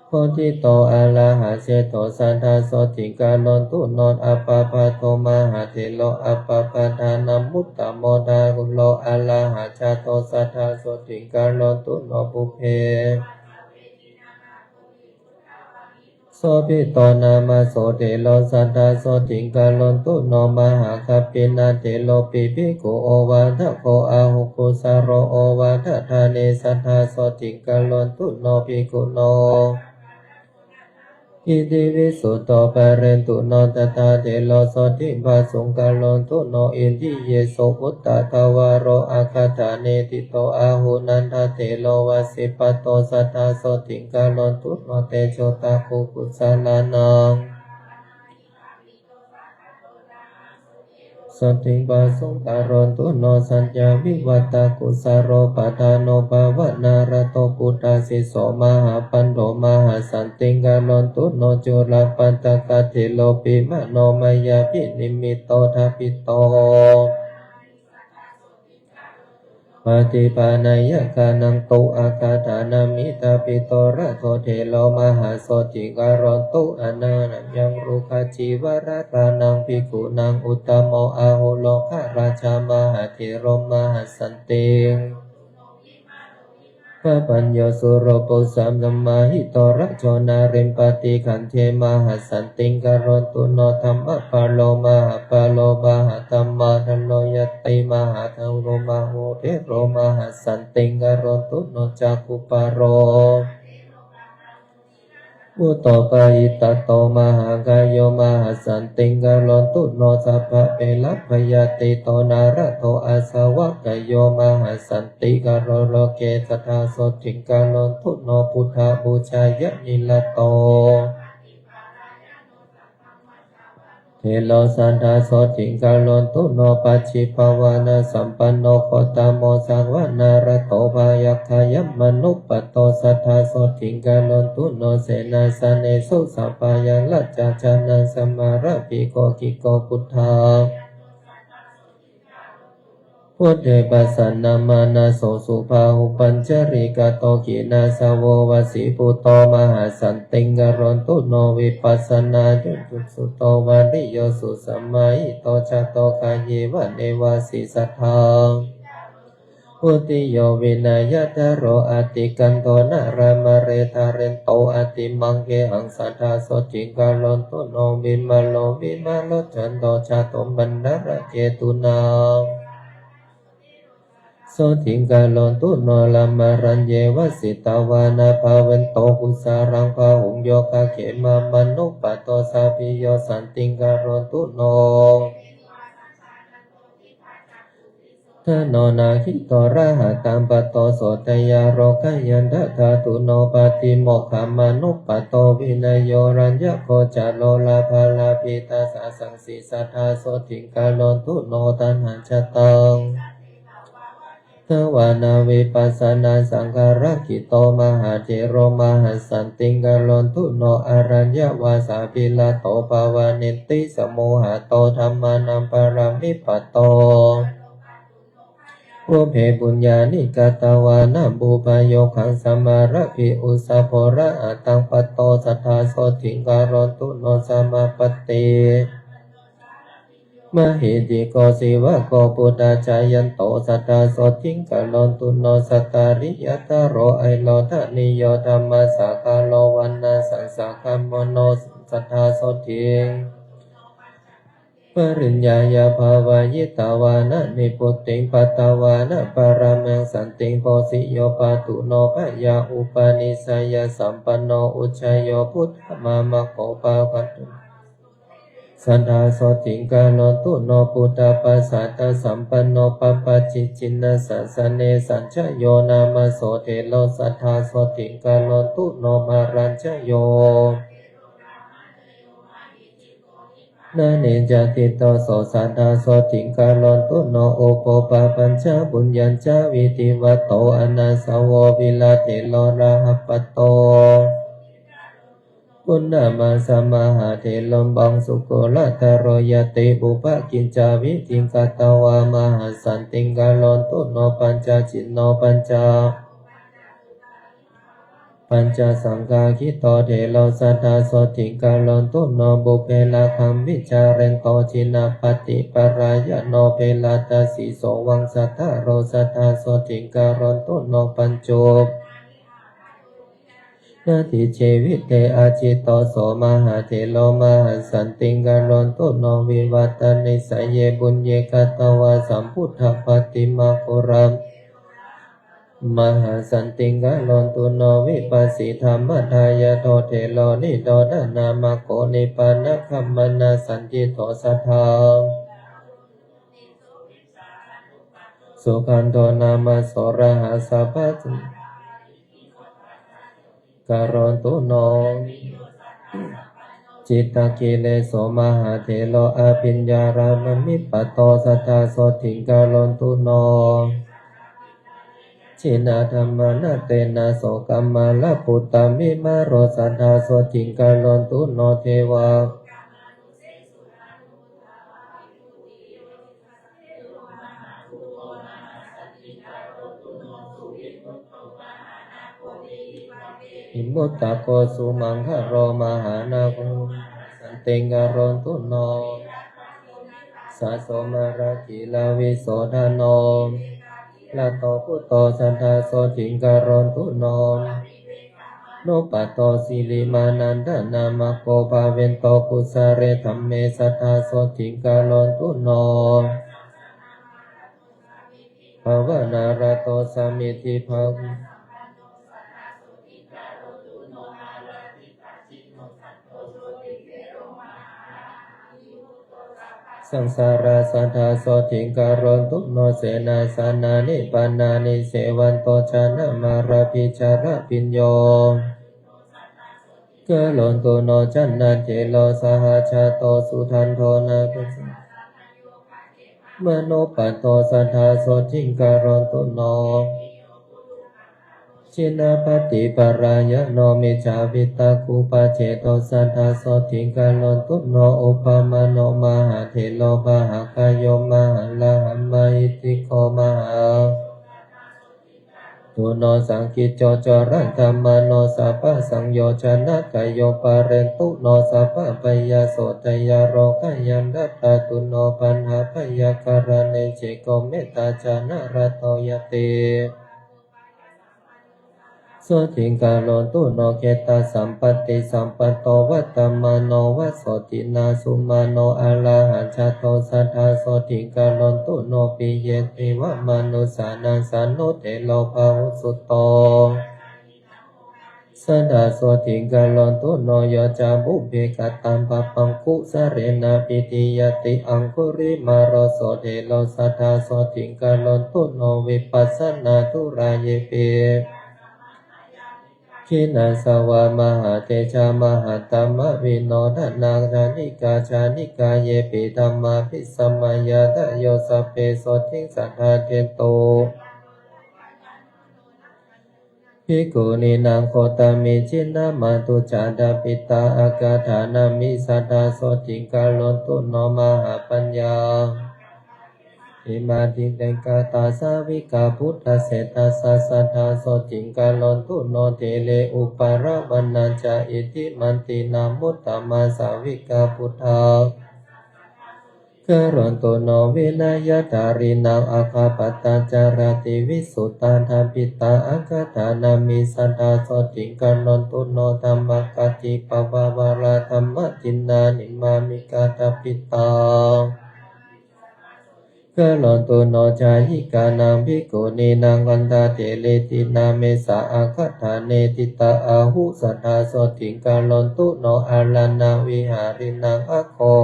bhāsito arahaseṭṭho sadā sotthiṃ karontu no. Appamāro mahāthero appamāraṇamuttamo rāhulo arahaṃ jāto sadā sotthiṃ karontu no. Pubbe sobhito nāma so thero sadā sotthiṃ karontu no. Mahākappinathero pi bhikkhu ovādako āgu kusalo ovādadāne sadā sotthiṃ karontu no. Bhikkhuno iti visuddho pālentu no. Tathā thero sotthiṃ phāsuṃ karontu no. Indiyesu vuttadvāro aggadāne ṭhito āgu nanda thero vāsipatto sadā sotthiṃ karontu no. Tejotā ko kusalānaṃ sotthiṃ phāsuṃ karontu no. Saññāvivutto kusalo paṭhanuppavānarato buddhasīso mahāpanto mahāsantiṃ karontu no. Culapānakathero pi manomāyāvinimmitto dābhito paṭipannāya kānaṃ tu aggadānāmi dābhito rātho thero mahāsotthiṃ karontu anaṃ. Ayaṃ rukkacīvarakānaṃ bhikkhūnaṃ uttamo āgu rogārājā mahāthero mahāsantiṃ pāpañño sūro phussā samāhito rājo nālī paṭiggaṇḍe mahāsantiṃ karontu no. Dhammapālo mahāpālo mahāttamādharo ñātī mahātharu mahāthero mahāsantiṃ karontu no. Cakkhupālo Buddho pahitato mahākāyo mahāsantiṃ karontu no. Sabbaverabhayatīto nārado asavāgayo mahāsantikaro loke sadā sotthiṃ karontu no. Buddhapūjāya niratto thero sadā sotthiṃ karontu no. Pacchipāvanasampanno gotamo savanarato bhayaggayamanuppatto sadā sotthiṃ karontu no. Senāsane so sabbāyaṃ rājā janasamarattiṃ koci ko buddha buddhe pasannamānasā subahupañjarikato khīṇassāvo vasībuddho mahāsantiṃ karontu no. Vipassanātejojjhuto vārīyo susamāhito jāto kāye vane vāsi sadā vodhiyo vinayadharo atikkantho nārāmare dhārento atimaṅgehaṃ sadā sotthiṃ karontu no. Vimālo vimāloccanto jāto maṇḍalaketuṇā sotthiṃ karontu no. Brahmaraññe vasitāva na bhavantu kusalaṃ bāhuṃ yogakkhemanāmanuppatto sabbīyo santiṃ karontu no. Dano nahito rāhataṃ patto sotthāya rogāya tadātu no. Pātimokkhamānuppatto vinayo raññako calo labhalābhi tassa saṅ sadā sotthiṃ karontu no. Taṇhajātaṃ davāna vipassanāsaṅkhārakkhiṭṭho mahāthero mahāsantiṃ karontu no. Araññavāsabhirato pavaneti samuhatto dhammānaṃ paranippato pubbe puññāni katvāna pubbayogaṃ samarabhi ussavo rāhataṃ patto sadā sotthiṃ karontu no. Samāpatti mahīddhiko sīvako buddhajayanto sadā sotthiṃ karontu no. Sattariyattaro arodhaniyo dhammasākaro vaṇṇasaṃsagambhino sadā sotthiṃ pariññāya bhāvayitvāna nibbutiṃ patvāna paramaṃ santiṃ bhūsiyo pāthu no. Byāupanissayasampanno ujjayo buddhamāgako pavatthu sadā sotthiṃ karontu no. Buddhapassayasampanno pabbajitchinasāsane sañjayo nāma so thero sadā sotthiṃ karontu no. Mārañjayo nānejjatito so sadā sotthiṃ karontu no. Ugghopapañcapuññañca vidhimutto anāsavo virathero rāhapatto puṇṇamassa mahātheropaṃ sukhulatthero ñātibhubbhakiñcavidhiṃ katvā mahāsantiṃ karontu no. Pañcañjino pañca pañcasaṅghaṭṭhito thero sadā sotthiṃ karontu no. Pubbe rāgaṃ viharento jinappaṭiparāyino viratacitto vamsadhāro sadā sotthiṃ karontu no. Pañcu pañcasaṅghaṭṭhijīvite ājito so mahāthero mahāsantiṃ karontu no. Vividhānīsaye puññe katvā sambuddhapaṭimaṅgalaṃ mahāsantiṃ karontu no. Vipassidāmadāyādo thero nirodhanāmako nibbānagāminā saṇṭhito sadā sugandho nāma so rājā sabbā karontu no. Cittakileso mahāthero abhiññānamanuppatto sadā sotthiṃ karontu no. Jinadhammaṇṇatena so kamalapputtābhimāno sadā sotthiṃ karontu no. Devā vimuttako sumaṅgalo mahānāgo santiṃ karontu no. Sasso māraṃ kilāva visuddhā no. Raṭṭho buddho sadā sotthiṃ karontu no. Anuppatto sirīmaṃ nandamānako pāvento kusale dhamme sadā sotthiṃ karontu no. Bhāvanārato samiddhibhāvanā saṃsārā. Satthā sotthiṃ karontu no senāsanāni panāni sevanto janamārabhijālabhiñño karontu no. Cantindiro saha jāto sudandano nāgā manuppato satthā sotthiṃ karontu no. Jinappaṭipalāyano micchācittakupajeṭo satthā sotthiṃ karontu no. Opamāno mahāthero mahākāyo mahārahaṃ mahīddhiko mahā tu no. Saṅkicco corathamaṇo sabbasaṅyojanakāyo paretu no sabbabhayasotthaya rogāya dātā tu no. Paṇḍabhayakaraṇe ceko mettācanaratto yati sotthiṃ karontu no. Khetta sampatti sampatto vattamāno va sotthinā sumāno arahaṃ jāto satthā sotthiṃ karontu no. Piyeseva manussānaṃ sāno thero bahusutto satthā sotthiṃ karontu no. Yo ca pubbe kataṃ pāpaṃ kusalena pīḷiyati aṅgulimālo so thero satthā sotthiṃ karontu no. Vippasannatarāyepi khīṇāsavā mahātejā mahatmāvido dānaṃ jānikā jānikā yepi dhammā abhisamayā dayo sabbe sotthiṃ sadā dentu bhikkhūnaṃ gotami. Jinamātū ca dappittā aggathā nami satthā sotthiṃ karontu no. Mahāpaññā imanti dekatā sāvikā buddhaseṭṭhassa satthā sotthiṃ karontu no. Thīre upalabbhanañca iddhimanti nāmuttama sāvikā buddha karontu no. Vinayadhārīnaṃ aggappattācārāti visuddhā dappittā aggathā nami satthā sotthiṃ karontu no. Dhammakāyī pavārā dhammadinā nimmānikā dappittā karontu no. Jhāyikānaṃ bhikkhunīnaṃ gandhāteretinā mesā aggathā netiṭṭhā āhu satthā sotthiṃ karontu no. Araṇñavihārīnaṃ āgho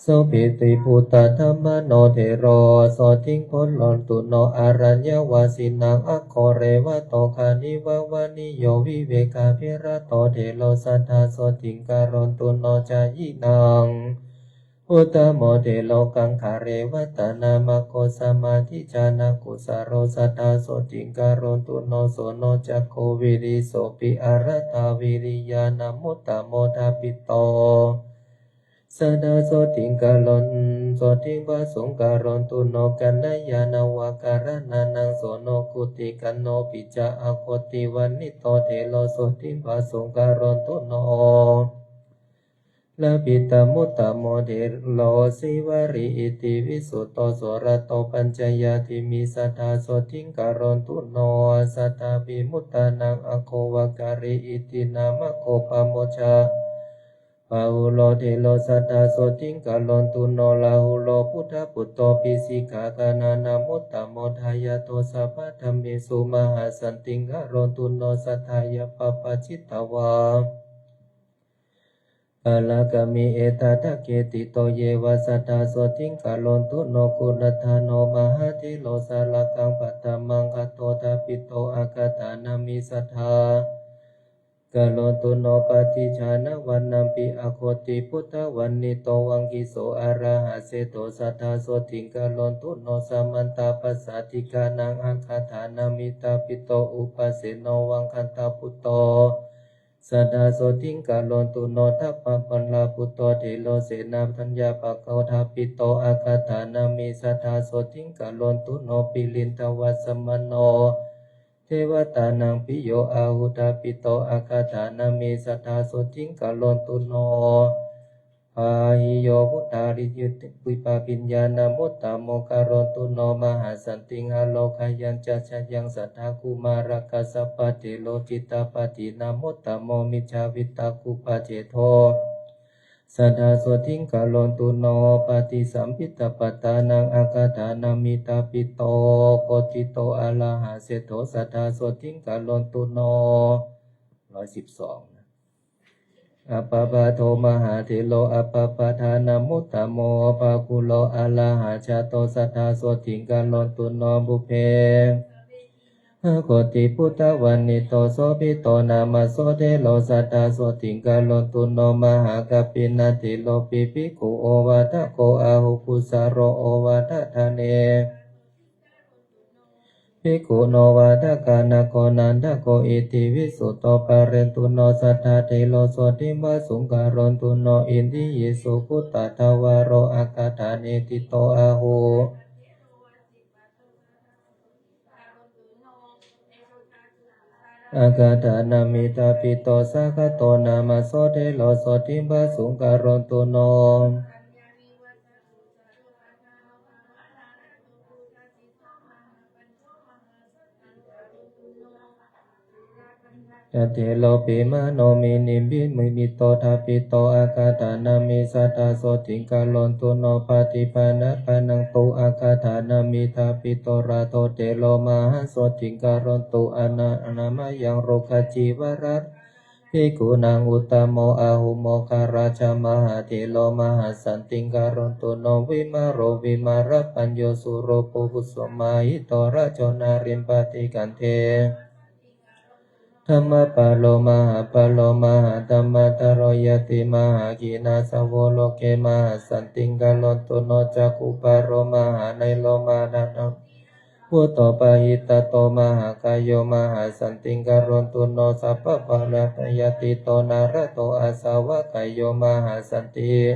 sobhitibuddhadhammāno thero sotthiṃ karontu no. Araññavasīnaṃ āgho revato gariṃsakāyikā vivekavirato thero satthā sotthiṃ karontu no. Jhāyīnaṃ uttamo thero gaṅgārevatanāmago saro satthā sotthiṃ karontu no. Soṇo ca kho vīrisopi aradhā vīriyā nāmuttamo dappittho satthā sotthiṃ karontu sotthiṃ pātuṃ karontu no. Kalyāṇavācānaṃ soṇo gotikaṇṇopi ca āgoti vaṇṇito thero sotthiṃ pātuṃ karontu no. Labhitāmuttamo thero sīvalī iti visuddho surato pañcayādhimī satthā sotthiṃ karontu no. Sattāpi muttānaṃ āgo vācalī iti nāmago pāmojja bāhulo thero satthā sotthiṃ karontu no. Rāhulo buddhaputto piṭakatthanāmuttamo dāyādo sabbadhammesu mahāsantiṃ karontu no. Satthā yāva pacchitvā pārakāmi eṭṭhakāyikā ṭhitā yeva satthā sotthiṃ karontu no. Kuladhano mahāthero sālakaṃ paṭhamaṃ gaho dappito aggathā nami satthā karontu no. Paṭhañcānavānampi āgoti buddhavaṇṇito vāgiso arahaseṭṭho satthā sotthiṃ karontu no. Samantā paccekānaṃ aggathā nami dappito upasenno vāgataputto satthā sotthiṃ karontu no. Dhammapallaputo thero senāsamettako dappito aggathā nami satthā sotthiṃ karontu no. Pulitavasamaṇo devatānaṃ piyo āhu dappito aggathā nami satthā sotthiṃ karontu no. Pāhiyo puttāpi abhiññānāmuttamo karontu no. Mahāsantiṃ ārogyañca jayaṃ satthā kumārakassapathero cittapadīnamuttamo micchācittakupajeṭṭho satthā sotthiṃ karontu no. Paṭisambhidapattānaṃ aggathā nami dappito koṭito arahaseṭṭho satthā sotthiṃ karontu no. ร้อยสิบสอง นะ Appamāṇo mahāthero, appamāṇānamuttamo, appakūlo arahaṃ jāto, satthā sotthiṃ karontu no. Pubbe mahākoṭiputtapālito, sobhito nāma so thero, satthā sotthiṃ karontu no. Mahākappinathero pi bhikkhu ovādako, āhu kussalo ovādane. Bhikkhuno vādakānako nandako, iti visuddho pālentu no. Satthā thero sotthiṃ vāsuṃ karontu no, indiyesu guttadvāro, aggadhane ṭhito āhu. Aggadhanami thapito, saṅgaho nāma so thero, sotthiṃ vāsuṃ karontu no. Tha thero pi māṇominimito, thapito aggadhanami, satthā sotthiṃ karontu no. Paṭipannapanaṃ tu aggadhanami thapito, raṭṭho thero, mahāso tthiṃ karontu no. Anāmāyaṃ rogacīvaraṃ bhikkhūnaṃ uttamo, āhu moggallāja mahāthero, mahāsantiṃ karontu no. Vimālo vimālapañño, sūro pavutthusito, rajo nālī paṭiggaṇhe. Dhammavādo mahāvādo, mahādhammadharayati, mahājināsavo loke, mahāsantiṃ karontu no. Cakkhuvādo mahānāgo, mahānāgo vutto pahitattho, mahākāyo mahāsantiṃ karontu no. Sabbapāṇabhayātīto, nālado āsavakkhayāno, mahāsanti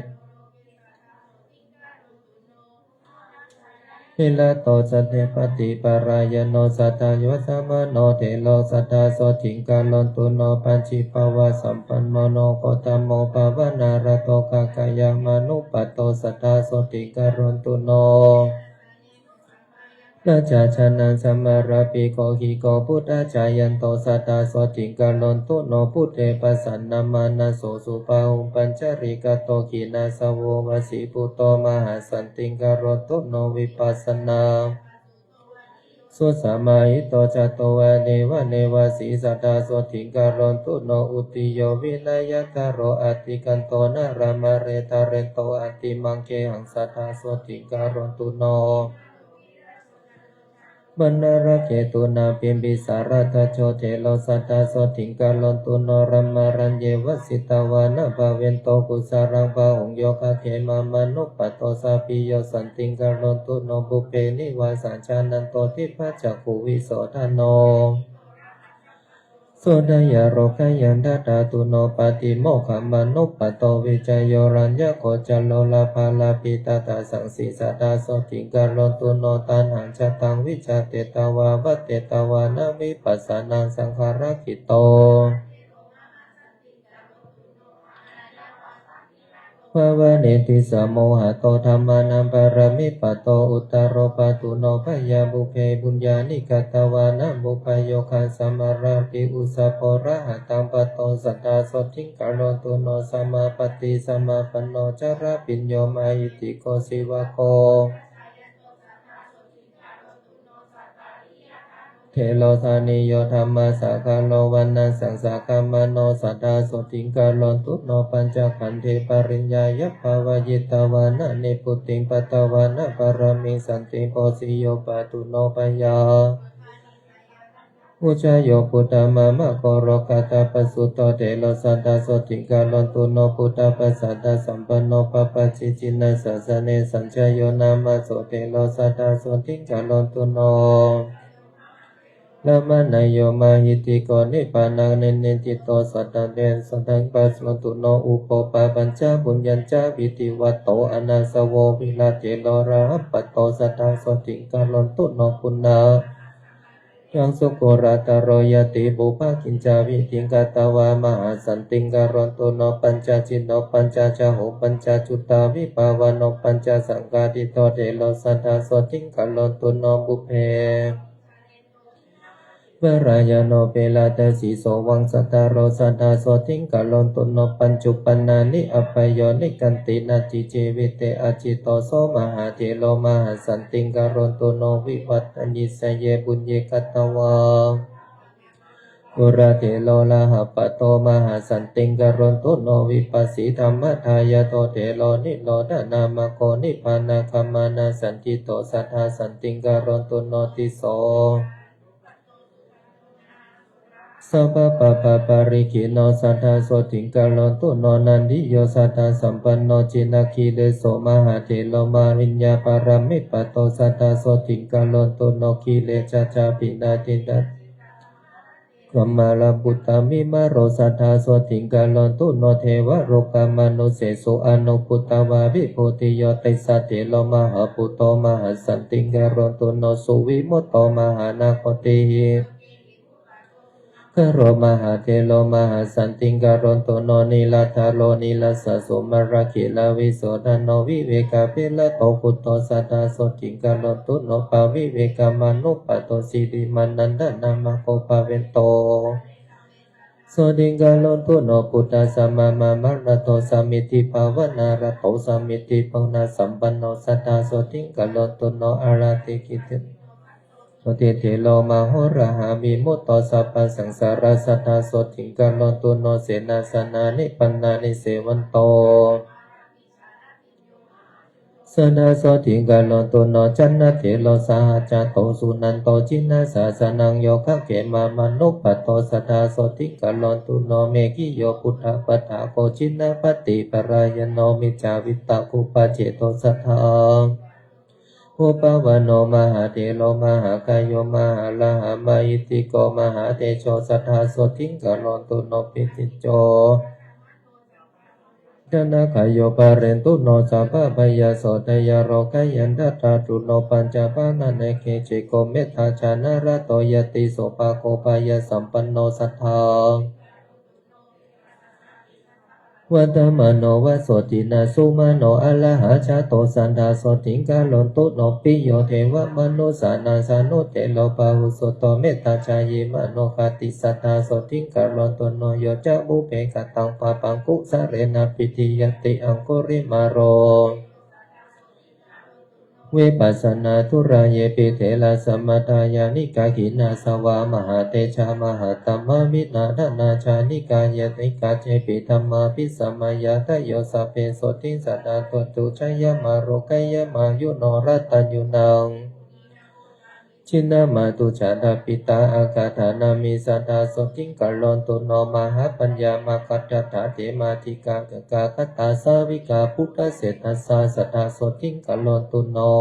virato sabbapātipārāyano, satthā yasavāno thero, satthā sotthiṃ karontu no. Pacchibbāvasampanno no, gotamo bhāvanārato, kalyāṇamanuppadāno, satthā sotthiṃ karontu no. Rājā janakasambhūto, puggalito buddhajayanto, satthā sotthiṃ karontu no. Buddhe pasannamānasā, subahuṃ pañcālīkato, jināsavo vajjiputto, mahāsantiṃ karontu no. Vipassanasamāhito, cakkhumanīva devasī, satthā sotthiṃ karontu no. Uddiyo vinayakkaro, atikkhanto narāmare, talanto atimatanditaṃ, satthā sotthiṃ karontu no. Māramakkhetuṃ abhibisāmatthayo, thero, satthā sotthiṃ karontu no. Brahmacāriṃ jīvitavāna, bhātento kusalaṃ pāhuneyyo, kalyāṇamanuppadāno, sabbītiyo santiṃ karontu no. Pubbeneva sujjhānato, khippākāyo visuddhasīlo, sūdhāya lokayaṃ dātā, tuṇhī pātimokkhamanuppadāno, vijayo rājaguttaro, lābhalābhī ca tassa sī, satthā sotthiṃ karontu no. Taṇhaṅ jhātaṃ vijānatīti, vavatteti taṃ vipassāya, saṅkhārattito bhāvayetti, sammūढo dhammānaṃ paranippato, uttaro pāturahu no. Pubbe puññaṃ abhiññāya, pubbe yā katapuññāpokkhippaṃ, sambhataṃ puññasampadaṃ, ujū pāpetha paṭiggaṇhatu, satthā sotthiṃ karontu no. Samādhipañño sampanno, jnanābhiññamāhiddhiko, sīlabho thero, daṇiyyo dhammasākaro, vaṇṇasampanno susamāno, satthā sotthiṃ karontu no. Pañcakkhandhe pariññeyya, pavatthitvāna nibbutiṃ, patvāna pāramī sabbā, bhūtesu pāturahu no. Pubbe ujjhāyo puttadāraṃ, lokadhammasākaro, lokadhammasākaro, lokadhammasākaro, thero, satthā sotthiṃ karontu no. Buddhapajjatasampanno, pañcapaccesīnasāsane, sanjāto nāma so, thero, satthā sotthiṃ karontu no. Opanayiko māhiddhiko, nibbānasacchiko, sattete sabbadassato, ujupakkhimato puññasampadaṃ, vidivato anāsavo, virājayo aggappatto, satthā sotthiṃ karontu no. Puṇṇaṃ sukhaḍḍho, sugutto ca ñātikāyo, yadi puññapallaṅke, sujjhā viññūhīti, mahāsantiṃ karontu no. Pañcasikho pañcasacco, pañcasuttāvipavano, pañcasaṅgādiṭṭho, thero, satthā sotthiṃ karontu no. Pubbe pārāyano, opanayiko pālāviko, sopāga sattā, satthā sotthiṃ karontu no. Pañcupaṇṇāni abhayanti, kattayāti jīvite, accayanto so mahāthero, mahāsantiṃ karontu no. Vivattacāriye puññe, kattāya Kulatthero Rahapatto Mahāsantiṃ Karonto no Vipassī Dhammadāyādo Thero Nirodhanāmako Nibbānagāmanasaññito Saddāsantiṃ Karonto no Tisso Sabbapāpaparikkhino Saddāsothiṃ Karonto no Nandiyyo Saddāsampanno Jinakileso Mahāthero Mariññāparamipatto Saddāsothiṃ Karonto no Kilesajjapinadinda Kamalaputtavimāro Saddāsothiṃ Karonto no Devalokamanussesū Anupputtāvā Vibhūtiyo Tissatthero Mahāputto Mahāsantiṃ Karonto no Suvimutto Mahānāgo Tīthiṃ Karo Mahāthero Mahāsantiṃ Karonto no Niladdharo Nirassaso Mārakkhelavisuddhano Vivekavirato Gutto Saddāsothiṃ Karonto no Pavivekamanuppatto Sirīmanan Nāmako Pavitto Sothiṃ Karonto no Buddhassa Māmamarato Samiddhibhāvanarato Samiddhipajjhānasampanno Saddāsothiṃ Karonto no Āraddhikittino Sotthitthero Mahorāho Vimutto Sabbasaṃsārā Saddāsothiṃ Karonto no Senāsanāni Pāṇāni Sevanto Saddāsothiṃ Karonto no Candadhero Sahajāto Sūnanto Jinasāsanaṃ Yogakkhemanuppadāno Saddāsothiṃ Karonto no Meghiyo Buddhapādako Jinappaṭiparāyano Miccācittakupajeṭo Saddāsothiṃ Uppavāno Mahāthero Mahākāyo Mahārājā Mahīddhiko Mahātejo Saddāsothiṃ Karonto no Piṭṭhibhāso Janakāyo Parittano Sabbabhayāso Tayāro Kayānanda Dūro Pañcapaṇṇāne Khette Koṇḍañño Mettācalanaratto Ñātisupago Bhāvyasampanno Saddāsothiṃ Karonto no Verā Vardhāno Vāsodhinā Sumano Arahaṃ Jato Saddāsothiṃ Karonto no Piyo Devamanussānaṃ Sānutero Pahosito Mettācayimāno Khattiyo Saddāsothiṃ Karonto no Yo ca pubbe kataṃ pāpaṃ Kusalena Piṭṭhiyati Aṅgulimālo Vippasannaṃ Turayepi Therā Samatthāya Nikaghina Svā Mahātejā Mahātmā Vijjācaraṇā Nikāyikā Epi Dhammā Abhisamayā Ādayo Sabbe Sotthī Sadā Hontu Jayamaṅgalaṃ Āyuṃ Vaṇṇo Balaṃ Siri Maggyo Cāyu Jīvanaṃ Balaṃ Hotu Jayamaṅgalaṃ Jinapaññatādāpita Āgā Dānaṃ Saddāsothiṃ Karonto no Mahāpaññā Maggādhāraṃ Te Mahāddhikā Gagāthaṃ Sāvakā Buddhajjenā Saddāsothiṃ Karonto no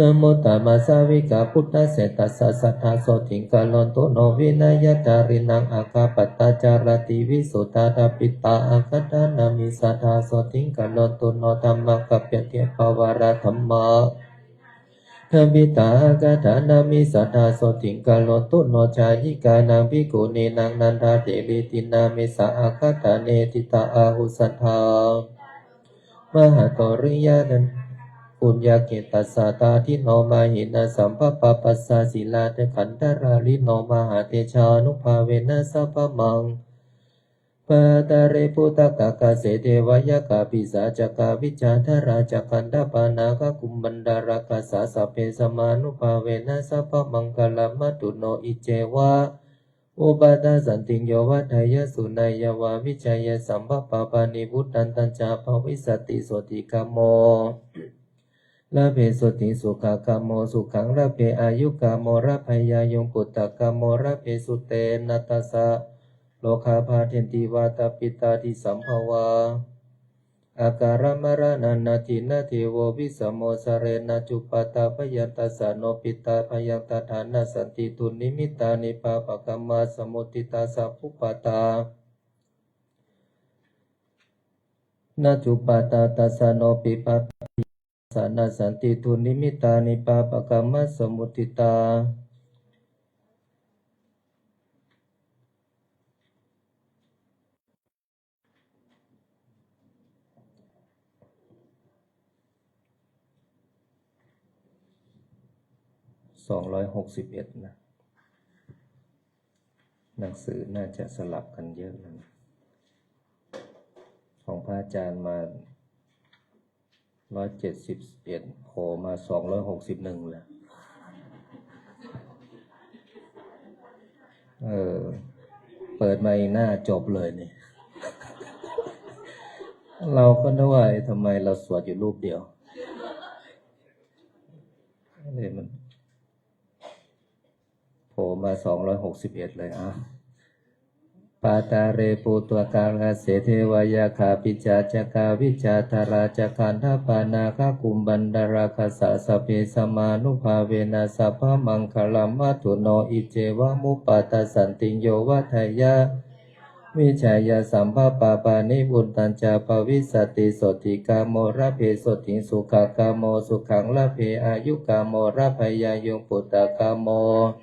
Nāmo Dhammasāvakā Buddhajjenā Saddāsothiṃ Karonto no Vinayadhārinaṃ Aggappattācaraṇā Visuddhādāpita Āgā Dānaṃ Saddāsothiṃ Karonto no Dhammacakkaṃ Paṭipakkhitvā Dhamma Dāpita Āgā Dānaṃ Saddāsothiṃ Karonto no Jhātikānaṃ Bhikkhūnaṃ Nandatherānaṃ Issā Āgā Dānaṃ Ṭhitā Āguṃ Sadā Mahatthoriyā Puññakkhettaṃ Sadā Dino Mahānāmo Sabbapāpassa Sīladekhandharāno Mahātejānubhāvena Sabba Maṅgalaṃ Phaṭṭhare Bhūtakāgase Devayakkhapisācakā Vijjādharā Cakkhandhapāṇāgā Kumbhaṇḍārakkhasā Sabbe Sammānubhāvena Sabba Maṅgalaṃ Bhavatu No Icceva Upādassati Yo Vādāya Suṇāya Va Vijjāya Sabbapāpani Vuḍḍhāya Ca Bhavissati Sotthi Kāmo Labhe Sotthi Sukhi Kāmo Sukhaṃ Labhe Āyu Kāmo Labhāyāyuṃ Puttakāmo Labhe Sutena Tassa Rogā Bāḍenti Vātapittādisaṃ Bhavā Akālamaraṇā Natthi Natthe Vo Vissamo Sareṇa Cupaddavayantassa No Piṇḍabhayaṃ Tadā Nassanti Dunnimittā Pāpakā Samuttā Sabbupaddavā Nassanti Dunnimittā Pāpakā Samuttā สองร้อยหกสิบเอ็ดนะ หนังสือน่าจะสลับกันเยอะนะ ของพระอาจารย์มา ร้อยเจ็ดสิบเอ็ด โผล่มา สองร้อยหกสิบเอ็ด แล้ว เออ เปิดมาอีกหน้าจบเลยนี่ เราก็นึกว่า เอ๊ะ ทำไมเราสวดอยู่รูปเดียว นี่มันโผล่มา สองร้อยหกสิบเอ็ด เลย อ่ะ Pātale pūtgalaṅgase devayakkhapicca sakkavijjādharā ca gandhabbānāgakumbhaṇḍarakkhasā sabbe sammānubhāvena sabbamaṅgalaṃ bhavatu no. Iccevamupaddassantiṃ yo vaḍḍheyya vijjhāya sabbapāpāni vuḍḍhacca bhavissati. Sotthikāmo labhe sotthiṃ, sukhikāmo sukhaṃ labhe, āyukāmo labhe āyuṃ, puttakāmo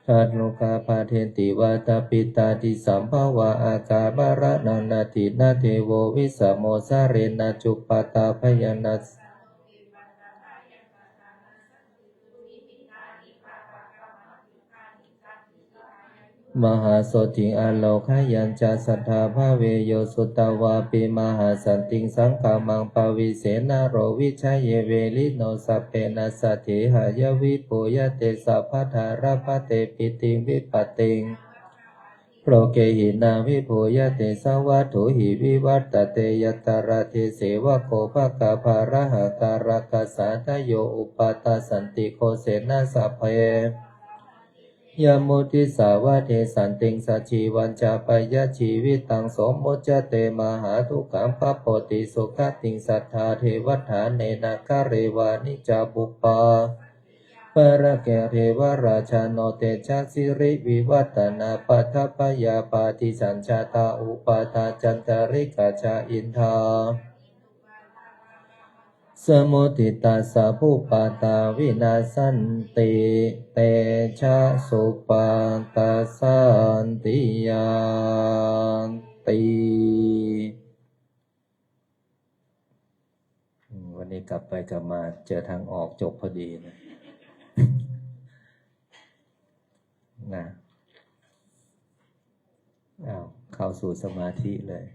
dukkhappatteti. Vātapittādisabbavā akā maraṇā natthi, na devo visamo salena cupaddavayannassa mahāsotthi ārogyāya ca. Saddhā bhave yo sutvā pi mahāsotthim saṅgamaṃ, pavise naro vijjhāya verino sabbena sattehāya. Vippuyate sabbattha labhate pītiṃ vipattiṃ, loke hīnaṃ vippuyate savatthuhi vivaḍḍhate. Yātrā te sevako bhagā bārahagā rakkhaso, thayo upaṭṭhassati ghosena sabbe yamuddissa vadesanti. Sajīvañca payaṃ jīvitaṃ so muccate mahādukkhaṃ, pahoti sugatiṃ sadā devatā nāgā devamanussapūjā. Pubbe khaliputtānaṃ deva rājāno, te ca siriṃ vivaḍḍhanā, pathaviya paṭisajjatā, upālāñcandamānā ca indā samuddiṭṭhā sabbūpaṭṭhā vinassanti tejasuppaṭṭhāsaṃ. อืม วันนี้กลับไปกลับมาเจอทางออกจบพอดีนะ นะ อ้าว เข้าสู่สมาธิเลย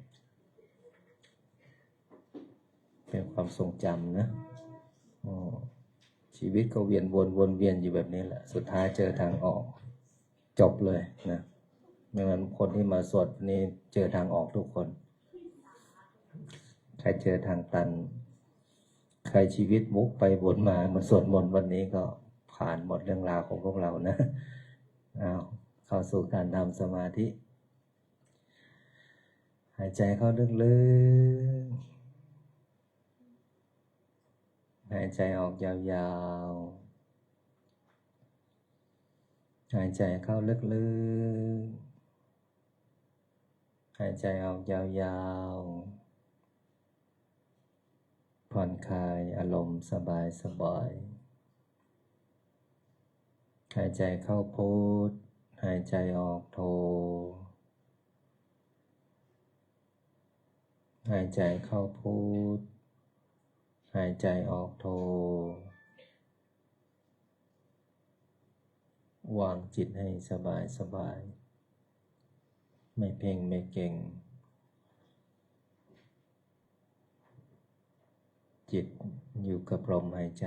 เป็นความทรงจำนะ อ๋อ ชีวิตก็เวียนวนวนเวียนอยู่แบบนี้แหละ สุดท้ายเจอทางออก จบเลยนะ ไม่งั้นคนที่มาสวดนี่เจอทางออกทุกคน ใครเจอทางตัน ใครชีวิตวกไปวนมา มาสวดมนต์วันนี้ก็ผ่านหมดเรื่องราวของพวกเรานะ อ้าว เข้าสู่การทำสมาธิ หายใจเข้าลึกๆ หายใจออกยาวๆ หายใจเข้าลึกๆ หายใจออกยาวๆ ผ่อนคลายอารมณ์สบายๆ หายใจเข้าพุท หายใจออกโท หายใจเข้าพุท หายใจออกโท วางจิตให้สบายสบาย ไม่เพ่งไม่เกร็ง จิตอยู่กับลมหายใจ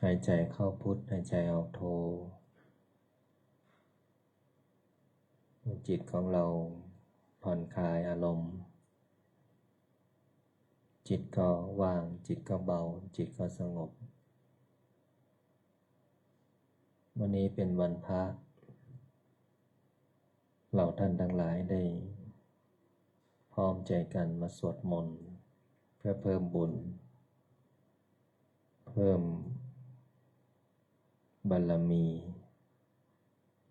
หายใจเข้าพุท หายใจออกโท จิตของเราผ่อนคลายอารมณ์ จิตก็ว่าง จิตก็เบา จิตก็สงบ วันนี้เป็นวันพระ เราท่านทั้งหลายได้พร้อมใจกันมาสวดมนต์ เพื่อเพิ่มบุญ เพิ่มบารมี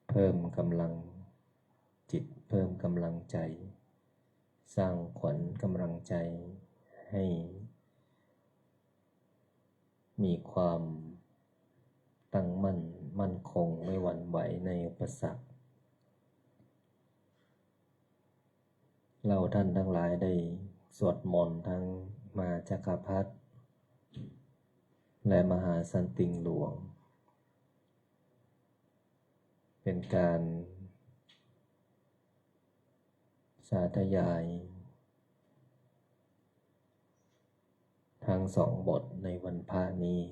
เพิ่มกำลังจิต เพิ่มกำลังใจ สร้างขวัญกำลังใจให้มีความตั้งมั่นมั่นคง ไม่หวั่นไหวในอุปสรรค เราท่านทั้งหลายได้สวดมนต์ทั้งมหาจักรพรรดิ และมหาสันติงหลวง เป็นการสาธยายทั้งสองบทในวันพระนี้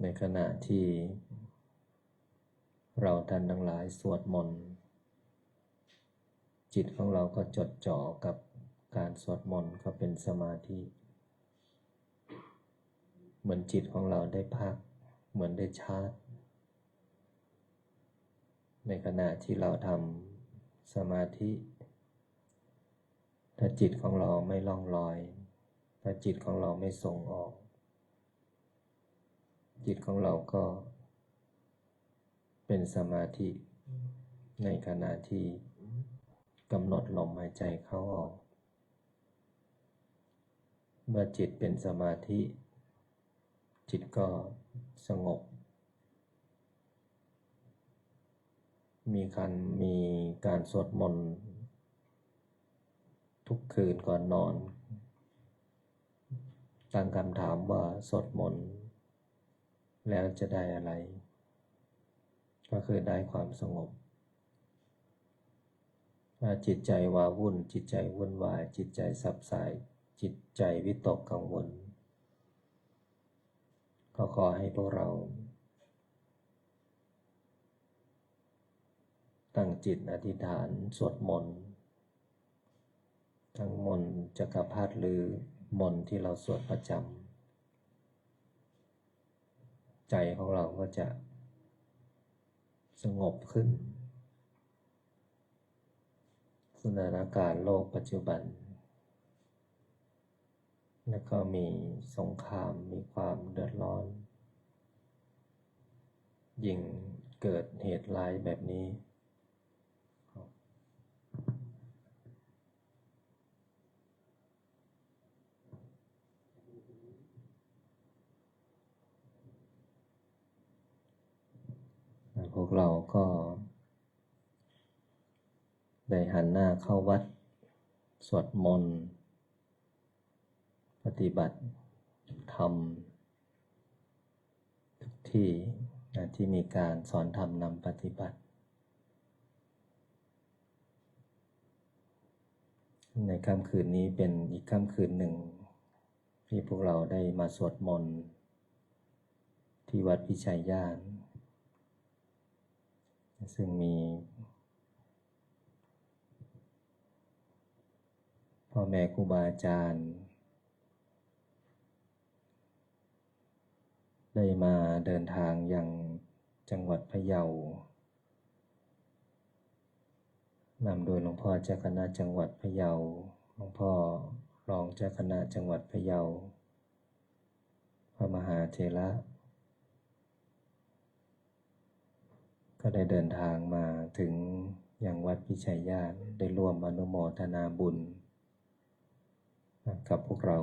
ในขณะที่เราท่านทั้งหลายสวดมนต์ จิตของเราก็จดจ่อกับการสวดมนต์ ก็เป็นสมาธิ เหมือนจิตของเราได้พัก เหมือนได้ชาร์จ ในขณะที่เราทำสมาธิ ถ้าจิตของเราไม่ล่องลอย ถ้าจิตของเราไม่ส่งออก จิตของเราก็เป็นสมาธิ ในขณะที่กำหนดลมหายใจเข้าออก เมื่อจิตเป็นสมาธิ จิตก็สงบ มีการ มีการสวดมนต์ทุกคืนก่อนนอน ตั้งคำถามว่าสวดมนต์แล้วจะได้อะไร ก็คือได้ความสงบ ถ้าจิตใจว้าวุ่น จิตใจวุ่นวาย จิตใจสับสาย จิตใจวิตกกังวล ก็ขอให้พวกเรา ตั้งจิตอธิษฐานสวดมนต์ ทั้งมนต์จักรพรรดิหรือมนต์ที่เราสวดประจำ ใจของเราก็จะสงบขึ้น สถานการณ์โลกปัจจุบัน แล้วก็มีสงคราม มีความเดือดร้อน ยิ่งเกิดเหตุร้ายแบบนี้ พวกเราก็ได้หันหน้าเข้าวัด สวดมนต์ ปฏิบัติธรรม ทุกที่นะ ที่มีการสอนธรรมนำปฏิบัติ ในค่ำคืนนี้เป็นอีกค่ำคืนหนึ่ง ที่พวกเราได้มาสวดมนต์ ที่วัดวิชัยญาณ ซึ่งมี พ่อแม่ครูบาอาจารย์ ได้มาเดินทางยังจังหวัดพะเยา นำโดยหลวงพ่อเจ้าคณะจังหวัดพะเยา หลวงพ่อรองเจ้าคณะจังหวัดพะเยา พระมหาเถระ ก็ได้เดินทางมาถึงยังวัดวิชัยญาณ ได้ร่วมอนุโมทนาบุญกับพวกเรา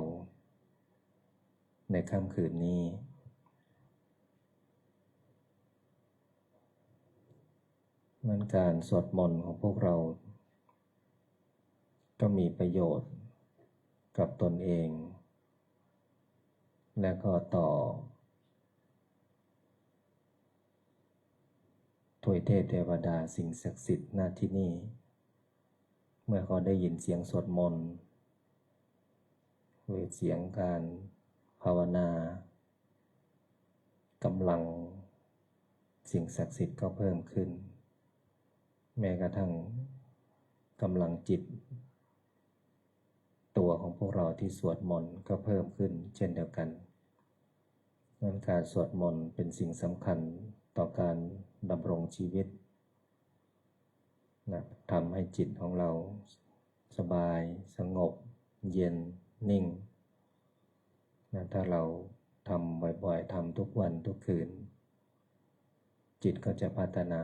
ในค่ำคืนนี้ นั้นการสวดมนต์ของพวกเรา ก็มีประโยชน์กับตนเอง และก็ต่อทวยเทพเทวดาสิ่งศักดิ์สิทธิ์ณที่นี่ เมื่อเขาได้ยินเสียงสวดมนต์ หรือเสียงการภาวนากำลังสิ่งศักดิ์สิทธิ์ก็เพิ่มขึ้น แม้กระทั่งกำลังจิต ตัวของพวกเราที่สวดมนต์ก็เพิ่มขึ้นเช่นเดียวกัน นั้นการสวดมนต์เป็นสิ่งสำคัญต่อการดำรงชีวิตนะ ทำให้จิตของเราสบาย สงบ เย็น นิ่งนะ ถ้าเราทำบ่อยๆ ทำทุกวันทุกคืน จิตก็จะพัฒนา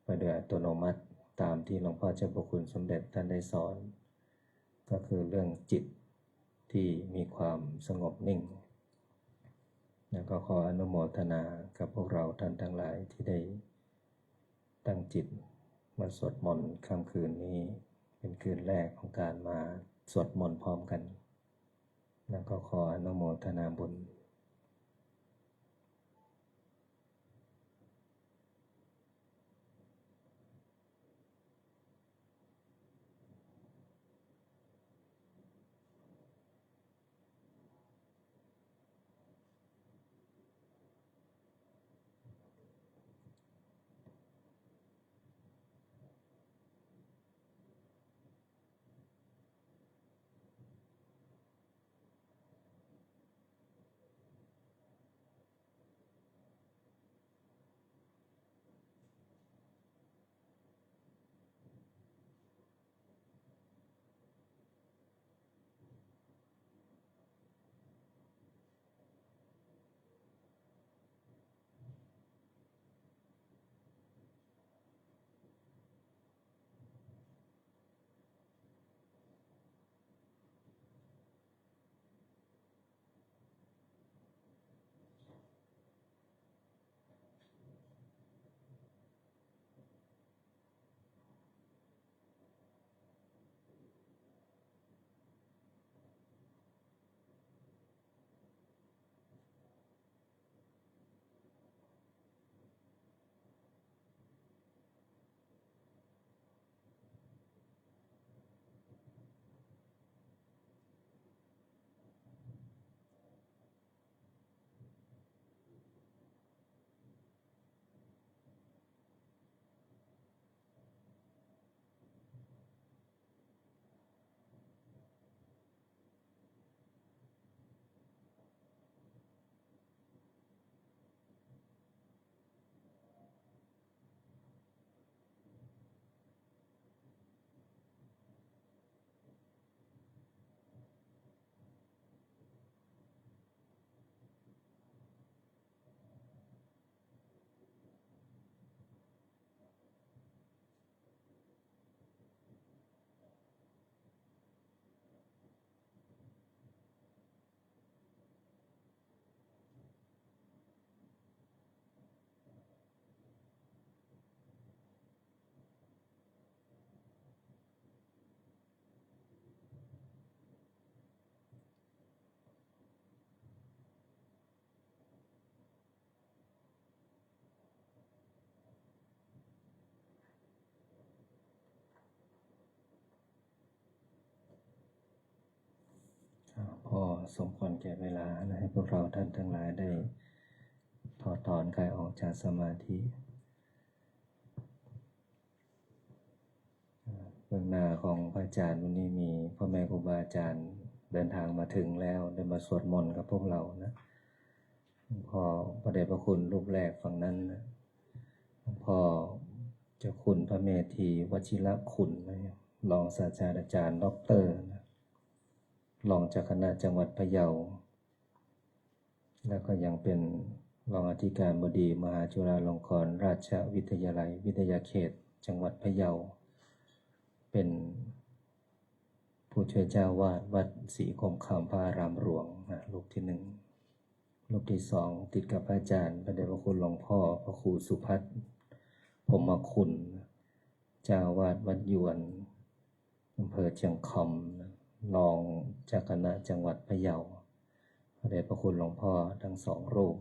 ไปโดยอัตโนมัติตามที่หลวงพ่อเจ้าพระคุณสมเด็จท่านได้สอน ก็คือเรื่องจิตที่มีความสงบนิ่ง แล้วก็ขออนุโมทนากับพวกเราท่านทั้งหลายที่ได้ตั้งจิตมาสวดมนต์ค่ำคืนนี้ เป็นคืนแรกของการมาสวดมนต์พร้อมกัน แล้วก็ขออนุโมทนาบุญ สมควรแก่เวลานะ ให้พวกเราท่านทั้งหลายได้ถอดถอนกายออกจากสมาธิ เบื้องหน้าของพระอาจารย์วันนี้มีพ่อแม่ครูบาอาจารย์เดินทางมาถึงแล้ว ได้มาสวดมนต์กับพวกเรานะ หลวงพ่อพระเดชพระคุณรูปแรกฝั่งนั้นนะ หลวงพ่อเจ้าคุณพระเมธีวชิรคุณนะ รองศาสตราจารย์ด็อกเตอร์นะ รองเจ้าคณะจังหวัดพะเยา แล้วก็ยังเป็นรองอธิการบดีมหาจุฬาลงกรณราชวิทยาลัยวิทยาเขตจังหวัดพะเยา เป็นผู้ช่วยเจ้าอาวาสวัดศรีคมคำพระอารามหลวงนะ รูปที่หนึ่ง รูปที่สอง ติดกับพระอาจารย์พระเดชพระคุณหลวงพ่อพระครูสุพัฒน์พรหมคุณ เจ้าอาวาสวัดยวน อำเภอเชียงคำนะ รองเจ้าคณะจังหวัดพะเยา พระเดชพระคุณหลวงพ่อทั้งสองรูป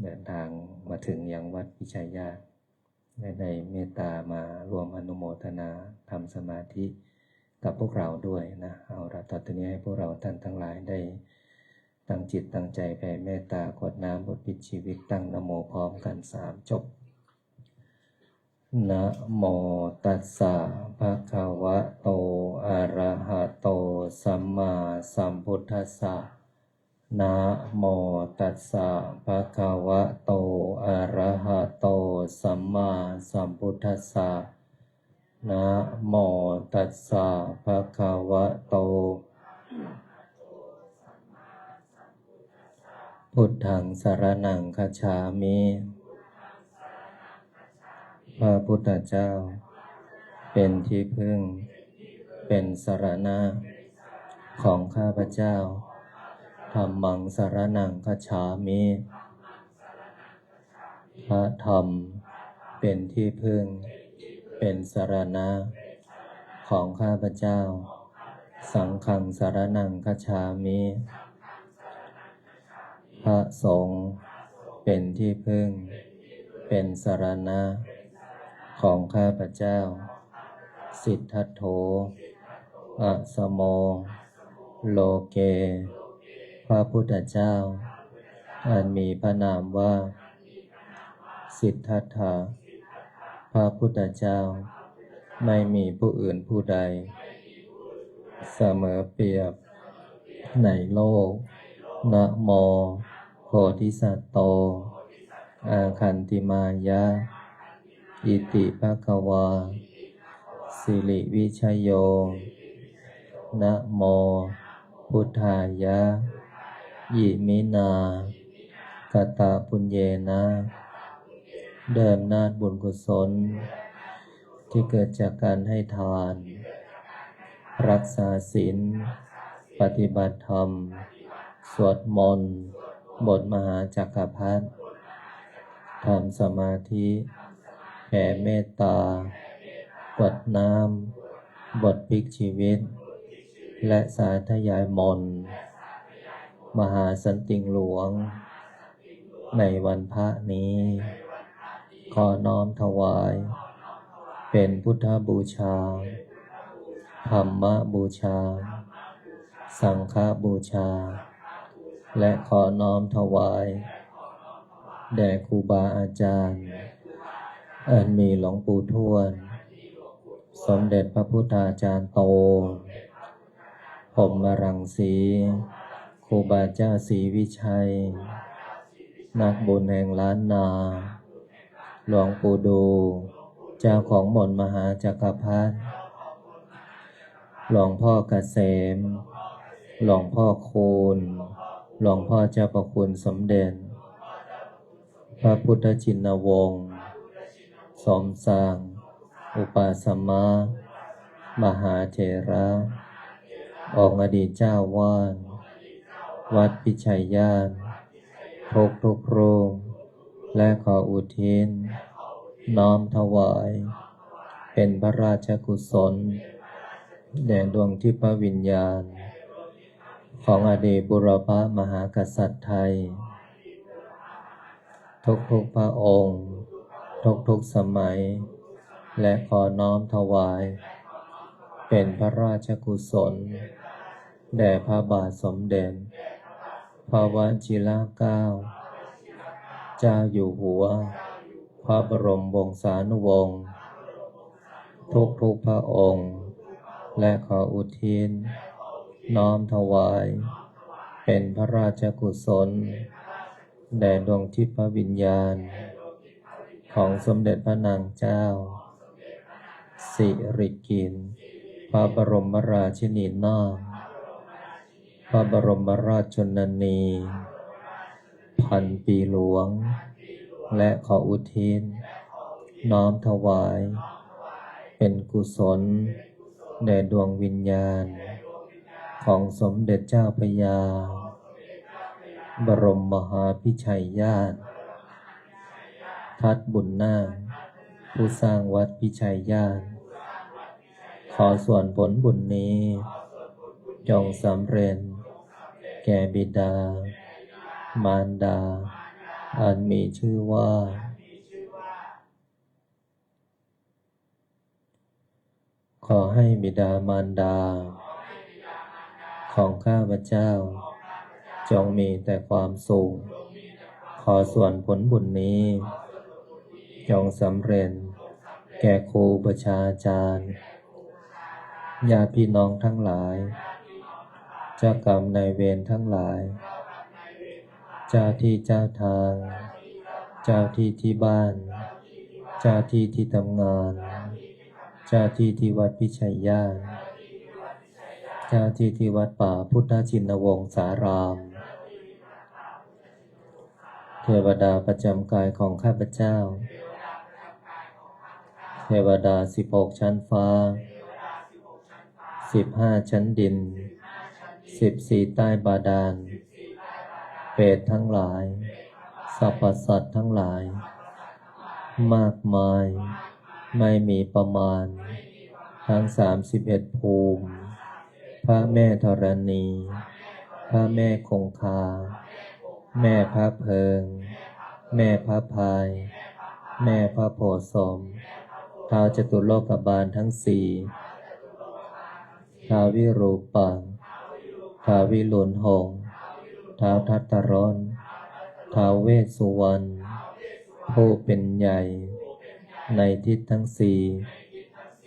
เดินทางมาถึงยังวัดพิชัยญาติ และได้เมตตามาร่วมอนุโมทนาทำสมาธิกับพวกเราด้วยนะ เอาละ ต่อตอนนี้ให้พวกเราท่านทั้งหลายได้ตั้งจิตตั้งใจแผ่เมตตากรวดน้ำอุทิศชีวิต ตั้งนะโมพร้อมกันสามจบ Namo tassa bhagavato arahato sammāsambuddhassa. Namo tassa bhagavato arahato sammāsambuddhassa. Namo tassa bhagavato Buddhaṃ saraṇaṃ gacchāmi. พระพุทธเจ้าเป็นที่พึ่ง เป็นสรณะของข้าพเจ้า Dhammaṃ saraṇaṃ gacchāmi. พระธรรมเป็นที่พึ่ง เป็นสรณะของข้าพเจ้า Saṅghaṃ saraṇaṃ gacchāmi. พระสงฆ์เป็นที่พึ่ง เป็นสรณะของข้าพเจ้า Siddhatto asamo loke. พระพุทธเจ้า อันมีพระนามว่า สิทธัตถะ พระพุทธเจ้า ไม่มีผู้อื่นผู้ใด เสมอเปรียบในโลก Namo bodhisatto āgantimāya. Iti bhagavā sirivijayo. Namo buddhāya. Iminā katapuññena. ด้วยอำนาจบุญกุศล ที่เกิดจากการให้ทาน รักษาศีล ปฏิบัติธรรม สวดมนต์ บทมหาจักรพรรดิ ทำสมาธิ แผ่เมตตา กรวดน้ำ บทพลิกชีวิต และสาธยายมนต์ มหาสันติงหลวง ในวันพระนี้ ขอน้อมถวาย เป็นพุทธบูชา ธรรมบูชา สังฆบูชา และขอน้อมถวาย แด่ครูบาอาจารย์ อันมีหลวงปู่ทวด สมเด็จพระพุทธาจารย์โต พรหมรังสี ครูบาเจ้าศรีวิชัย นักบุญแห่งล้านนา หลวงปู่ดู เจ้าของมนต์มหาจักรพรรดิ หลวงพ่อเกษม หลวงพ่อคูณ หลวงพ่อเจ้าพระคุณสมเด็จ พระพุทธชินวงศ์ สมศักดิ์ อุปาสมะ มหาเถระ องค์อดีตเจ้าวาด วัดพิชัยญาติ ทุกทุกๆรูป และขออุทิศ น้อมถวาย เป็นพระราชกุศล แด่ดวงทิพวิญญาณ ของอดีตบุรพมหากษัตริย์ไทย ทุกๆพระองค์ ทุกๆสมัย และขอน้อมถวาย เป็นพระราชกุศล แด่พระบาทสมเด็จ พระวชิรเกล้า เจ้าอยู่หัว พระบรมวงศานุวงศ์ ทุกๆพระองค์ และขออุทิศ น้อมถวาย เป็นพระราชกุศล แด่ดวงทิพยวิญญาณ ของสมเด็จพระนางเจ้า สิริกิติ์ พระบรมราชินีนาถ พระบรมราชชนนี พันปีหลวง และขออุทิศ น้อมถวาย เป็นกุศล แด่ดวงวิญญาณ ของสมเด็จเจ้าพระยา บรมมหาพิชัยญาติ ทัดบุญนาค ผู้สร้างวัดพิชัยญาติ ขอส่วนผลบุญนี้ จงสำเร็จ แก่บิดา มารดา อันมีชื่อว่า ขอให้บิดามารดา ของข้าพเจ้า จงมีแต่ความสุข ขอส่วนผลบุญนี้ จงสำเร็จ แก่ครูประชาจารย์ ญาติพี่น้องทั้งหลาย เจ้ากรรมนายเวรทั้งหลาย เจ้าที่เจ้าทาง เจ้าที่ที่บ้าน เจ้าที่ที่ทำงาน เจ้าที่ที่วัดพิชัยญาติ เจ้าที่ที่วัดป่าพุทธชินวงศาราม เทวดาประจำกายของข้าพเจ้า เทวดาสิบหกชั้นฟ้า สิบห้าชั้นดิน สิบสี่ใต้บาดาล เปรตทั้งหลาย สรรพสัตว์ทั้งหลาย มากมาย ไม่มีประมาณ ทั้งสามสิบเอ็ดภูมิ พระแม่ธรณี พระแม่คงคา แม่พระเพลิง แม่พระพาย แม่พระโพธิ์สม ท้าวจตุโลกบาลทั้งสี่ ท้าววิรูปักษ์ ท้าววิรุณหงส์ ท้าวทัตตรส ท้าวเวสสุวรรณ ผู้เป็นใหญ่ ในทิศทั้งสี่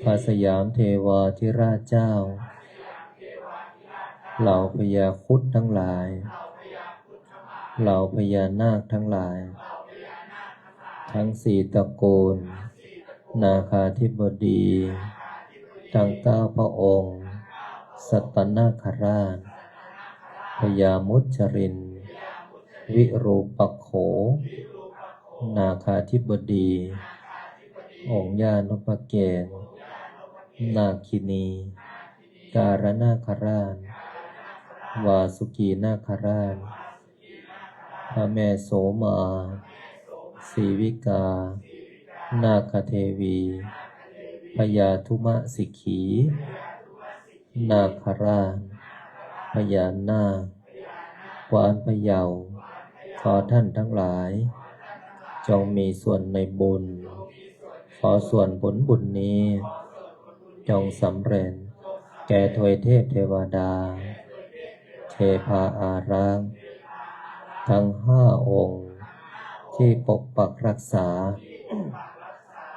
พระสยามเทวาธิราชเจ้า เหล่าพญาครุฑทั้งหลาย เหล่าพญานาคทั้งหลาย ทั้งสี่ตระกูล นาคาธิบดี ทั้งเก้าพระองค์ สัตตนาคราช พญามุจจริน วิรูปักโข นาคาธิบดี องค์ย่านพเกศ นาคินี การนาคราช วาสุกีนาคราช พระแม่โสมา สีวิกา นาคเทวี พญาธุมสิกขี นาคราช พญานาค กว้านพะเยา ขอท่านทั้งหลาย จงมีส่วนในบุญ ขอส่วนผลบุญนี้ จงสำเร็จ แก่ทวยเทพเทวดา เทพาอารักษ์ ทั้งห้าองค์ ที่ปกปักรักษา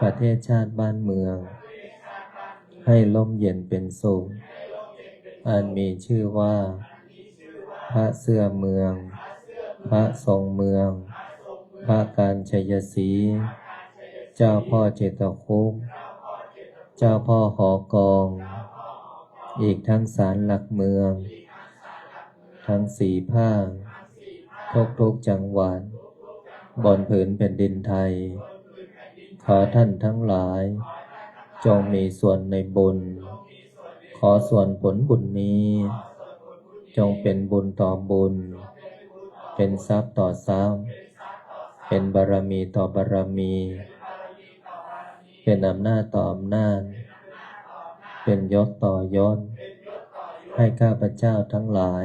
ประเทศชาติบ้านเมือง ให้ร่มเย็นเป็นสุข อันมีชื่อว่า พระเสื้อเมือง พระทรงเมือง พระกาญจยศรี เจ้าพ่อเจตคุปต์ เจ้าพ่อหอกอง อีกทั้งศาลหลักเมือง ทั้งสี่ภาค ทุกๆจังหวัด บนผืนแผ่นดินไทย ขอท่านทั้งหลาย จงมีส่วนในบุญ ขอส่วนผลบุญนี้ จงเป็นบุญต่อบุญ เป็นทรัพย์ต่อทรัพย์ เป็นบารมีต่อบารมี เป็นอำนาจต่ออำนาจ เป็นยศต่อยศ ให้ข้าพเจ้าทั้งหลาย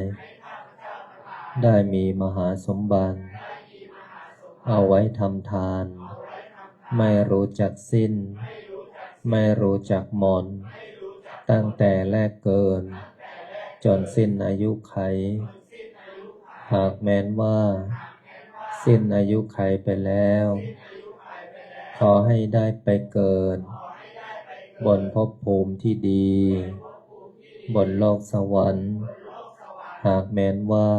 ได้มีมหาสมบัติ เอาไว้ทำทาน ไม่รู้จักสิ้น ไม่รู้จักหมด ตั้งแต่แรกเกิด จนสิ้นอายุไข หากแม้นว่า สิ้นอายุไขไปแล้ว ขอให้ได้ไปเกิด บนภพภูมิที่ดี บนโลกสวรรค์ หากแม้นว่า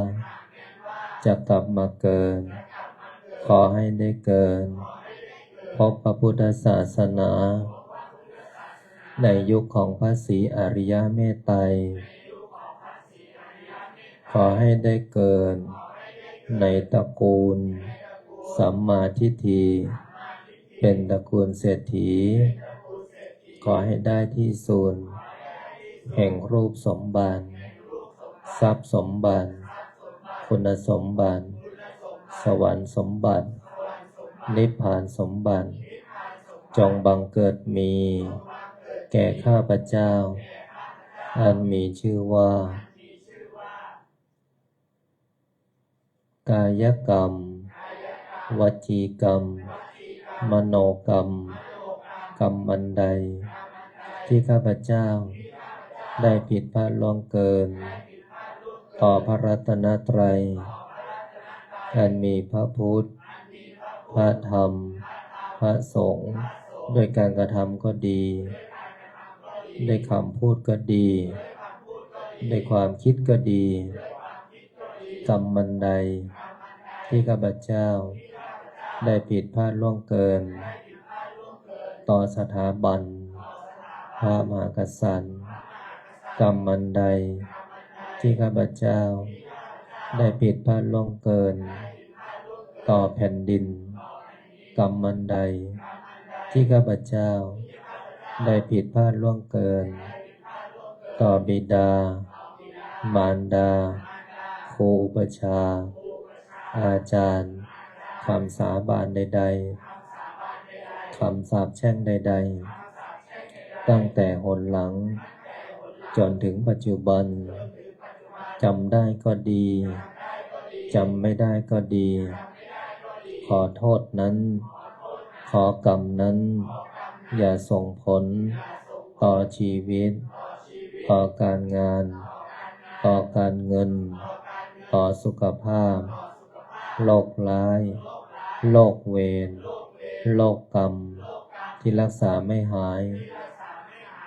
จะกลับมาเกิด ขอให้ได้เกิด พบพระพุทธศาสนา ในยุคของพระศรีอริยเมตไตรย ขอให้ได้เกิด ในตระกูล สัมมาทิฏฐิ เป็นตระกูลเศรษฐี ขอให้ได้ที่สุด แห่งรูปสมบัติ ทรัพย์สมบัติ คุณสมบัติ สวรรค์สมบัติ นิพพานสมบัติ จงบังเกิดมี แก่ข้าพเจ้า อันมีชื่อว่า กายกรรม วจีกรรม มโนกรรม กรรมอันใด ที่ข้าพเจ้า ได้ผิดพลาดล่วงเกิน ต่อพระรัตนตรัย อันมีพระพุทธ พระธรรม พระสงฆ์ ด้วยการกระทำก็ดี ด้วยคำพูดก็ดี ด้วยความคิดก็ดี กรรมอันใด ที่ข้าพเจ้า ได้ผิดพลาดล่วงเกิน ต่อสถาบัน พระมหากษัตริย์ กรรมอันใด ที่ข้าพเจ้า ได้ผิดพลาดล่วงเกิน ต่อแผ่นดิน กรรมอันใด ที่ข้าพเจ้า ได้ผิดพลาดล่วงเกิน ต่อบิดา มารดา ครูอุปัชฌาย์ อาจารย์ คำสาบานใดๆ คำสาปแช่งใดๆ ตั้งแต่หนหลัง จนถึงปัจจุบัน จำได้ก็ดี จำไม่ได้ก็ดี ขอโทษนั้น ขอกรรมนั้น อย่าส่งผล ต่อชีวิต ต่อการงาน ต่อการเงิน ต่อสุขภาพ โรคร้าย โรคเวร โรคกรรม ที่รักษาไม่หาย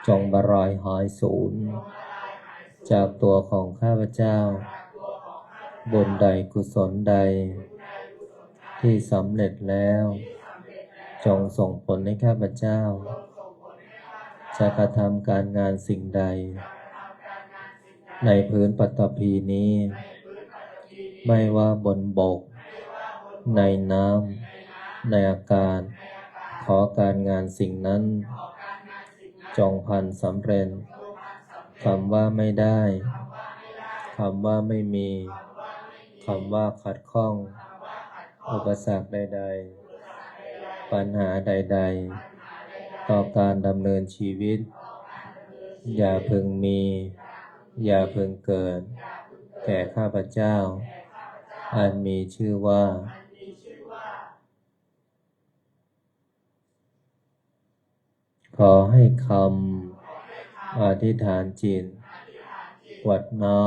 จงมารายหายสูญ จากตัวของข้าพเจ้า บุญใดกุศลใด ที่สำเร็จแล้ว จงส่งผลให้ข้าพเจ้า จะกระทำการงานสิ่งใด ในพื้นปฐพีนี้ ไม่ว่าบนบก ในน้ำ ในอากาศ ขอการงานสิ่งนั้น จงพลันสำเร็จ คำว่าไม่ได้ คำว่าไม่มี คำว่าขัดข้อง อุปสรรคใดๆ ปัญหาใดๆ ต่อการดำเนินชีวิต อย่าพึงมี อย่าพึงเกิด แก่ข้าพเจ้า อันมีชื่อว่า ขอให้คำอธิษฐานจิต กรวดน้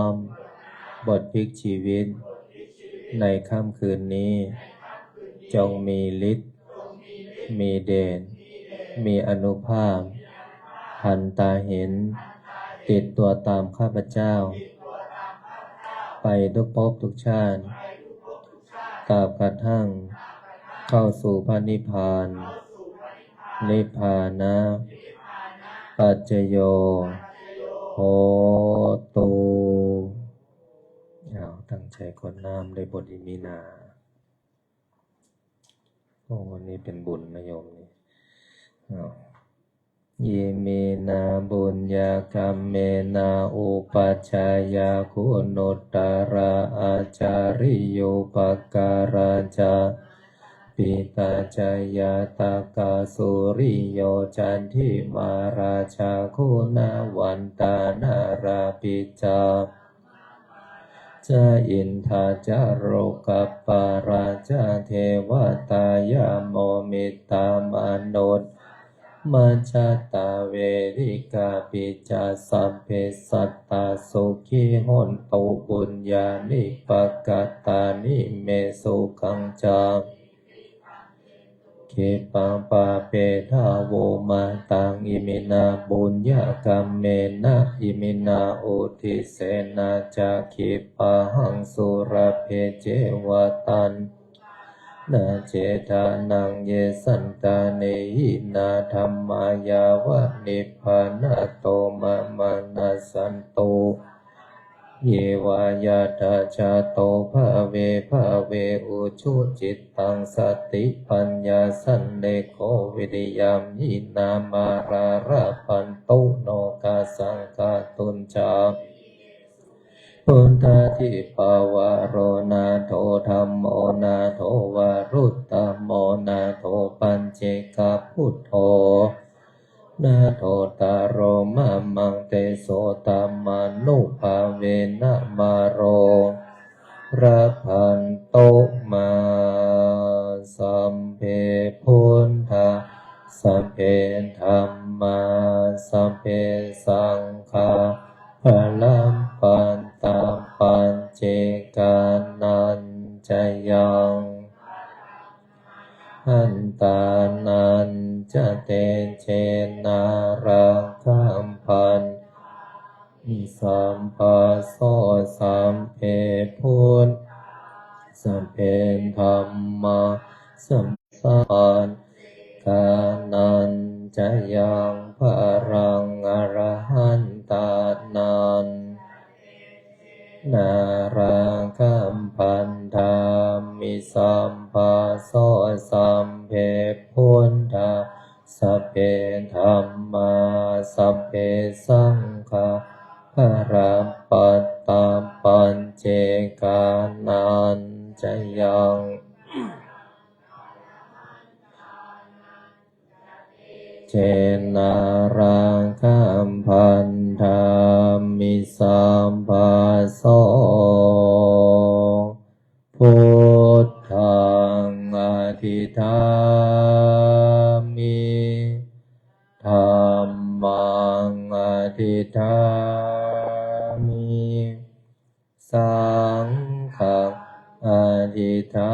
ำ บทพลิกชีวิต ในค่ำคืนนี้ จงมีฤทธิ์ มีเดช มีอานุภาพ ทันตาเห็น ติดตัวตามข้าพเจ้า ไปทุกภพทุกชาติ ตราบกระทั่ง เข้าสู่พระนิพพาน Nibbānaṃ paccayo hotu. เอาตั้งใจกรวดน้ำด้วยบทอิมินา โอ้ วันนี้เป็นบุญนะโยมนี่ เอา Iminā puññakammena upajjhāyā guṇuttarā ācariyūpakārā ca, pitā ca ñātakā suriyo candimā rājā guṇavantā narāpi ca, ca indā ca lokapālā ca devatā yamo mittā manussā majjhattā verikāpi ca, sabbe sattā sukhī hontu, puññāni pakatāni me, sukhañca khippaṃ pāpetha vomataṃ. Iminā puññakammena, iminā uddisena ca, khippāhaṃ sulabhe ceva, taṇhuttānachedanaṃ. Ye santāne hīnā dhammā, yāva nibbānato mamaṃ, nassantu yeva yattha jāto, bhave bhave ujucittaṃ, satipaññā sallekho, viriyamhinā mārā, labhantu nokāsaṃ kātuñca. Buddhādhipavaro nātho, dhammo nātho varuttamo, nātho paccekabuddho, nāthottaro mamaṃ, tesottamānubhāvena, māro labhantu mā. Sabbe buddhā, sabbe dhammā, sabbe saṅghā, balappattā paccekānañca yaṃ, arahantānañca tejena, rakkhaṃ bandhāmi sabbaso. Sabbe buddhā, sabbe dhammā, sabbe saṅghā, paccekānañca yaṃ balaṃ, arahantānañca tejena, rakkhaṃ bandhāmi sabbaso. Sabbe buddhā, sabbe dhammā, sabbe saṅghā, balappattā paccekānañca yaṃ, tejena, rakkhaṃ bandhāmi sabbaso. Buddhaṃ adhiṭṭhāmi, dhammaṃ adhiṭṭhāmi, saṅghaṃ adhiṭṭhāmi.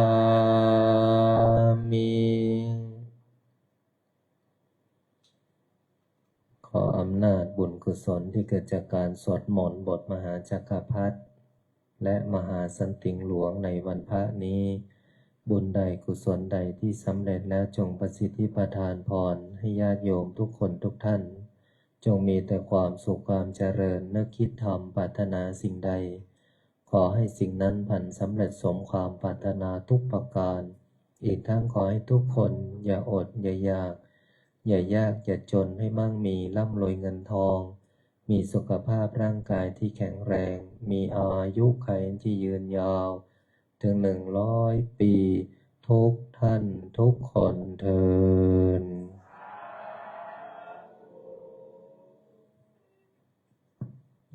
ขออำนาจบุญกุศลที่เกิดจากการสวดมนต์บทมหาจักรพรรดิ และมหาสันติงหลวงในวันพระนี้ บุญใดกุศลใดที่สำเร็จแล้ว จงประสิทธิประทานพรให้ญาติโยมทุกคนทุกท่าน จงมีแต่ความสุขความเจริญ นึกคิดทำปรารถนาสิ่งใด ขอให้สิ่งนั้นพลันสำเร็จสมความปรารถนาทุกประการ อีกทั้งขอให้ทุกคนอย่าอดอย่าอยาก อย่ายากอย่าจน ให้มั่งมีร่ำรวยเงินทอง มีสุขภาพร่างกายที่แข็งแรง มีอายุขัยที่ยืนยาว ถึงหนึ่งร้อยปี ทุกท่านทุกคนเทอญ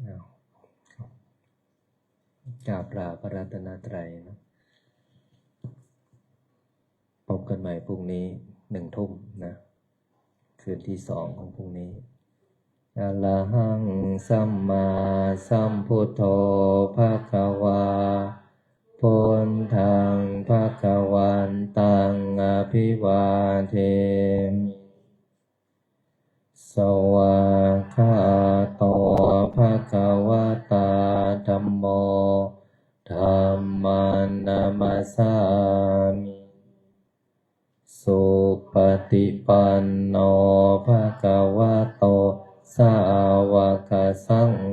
อ้าว กราบลาพระรัตนตรัยนะ พบกันใหม่พรุ่งนี้หนึ่งทุ่มนะ คืนที่สองของพรุ่งนี้ Arahaṃ sammāsambuddho bhagavā, buddhaṃ bhagavantaṃ abhivādemi. Svākkhāto bhagavatā dhammo, dhammaṃ namassāmi. Supaṭipanno bhagavato sāvakasaṅgho,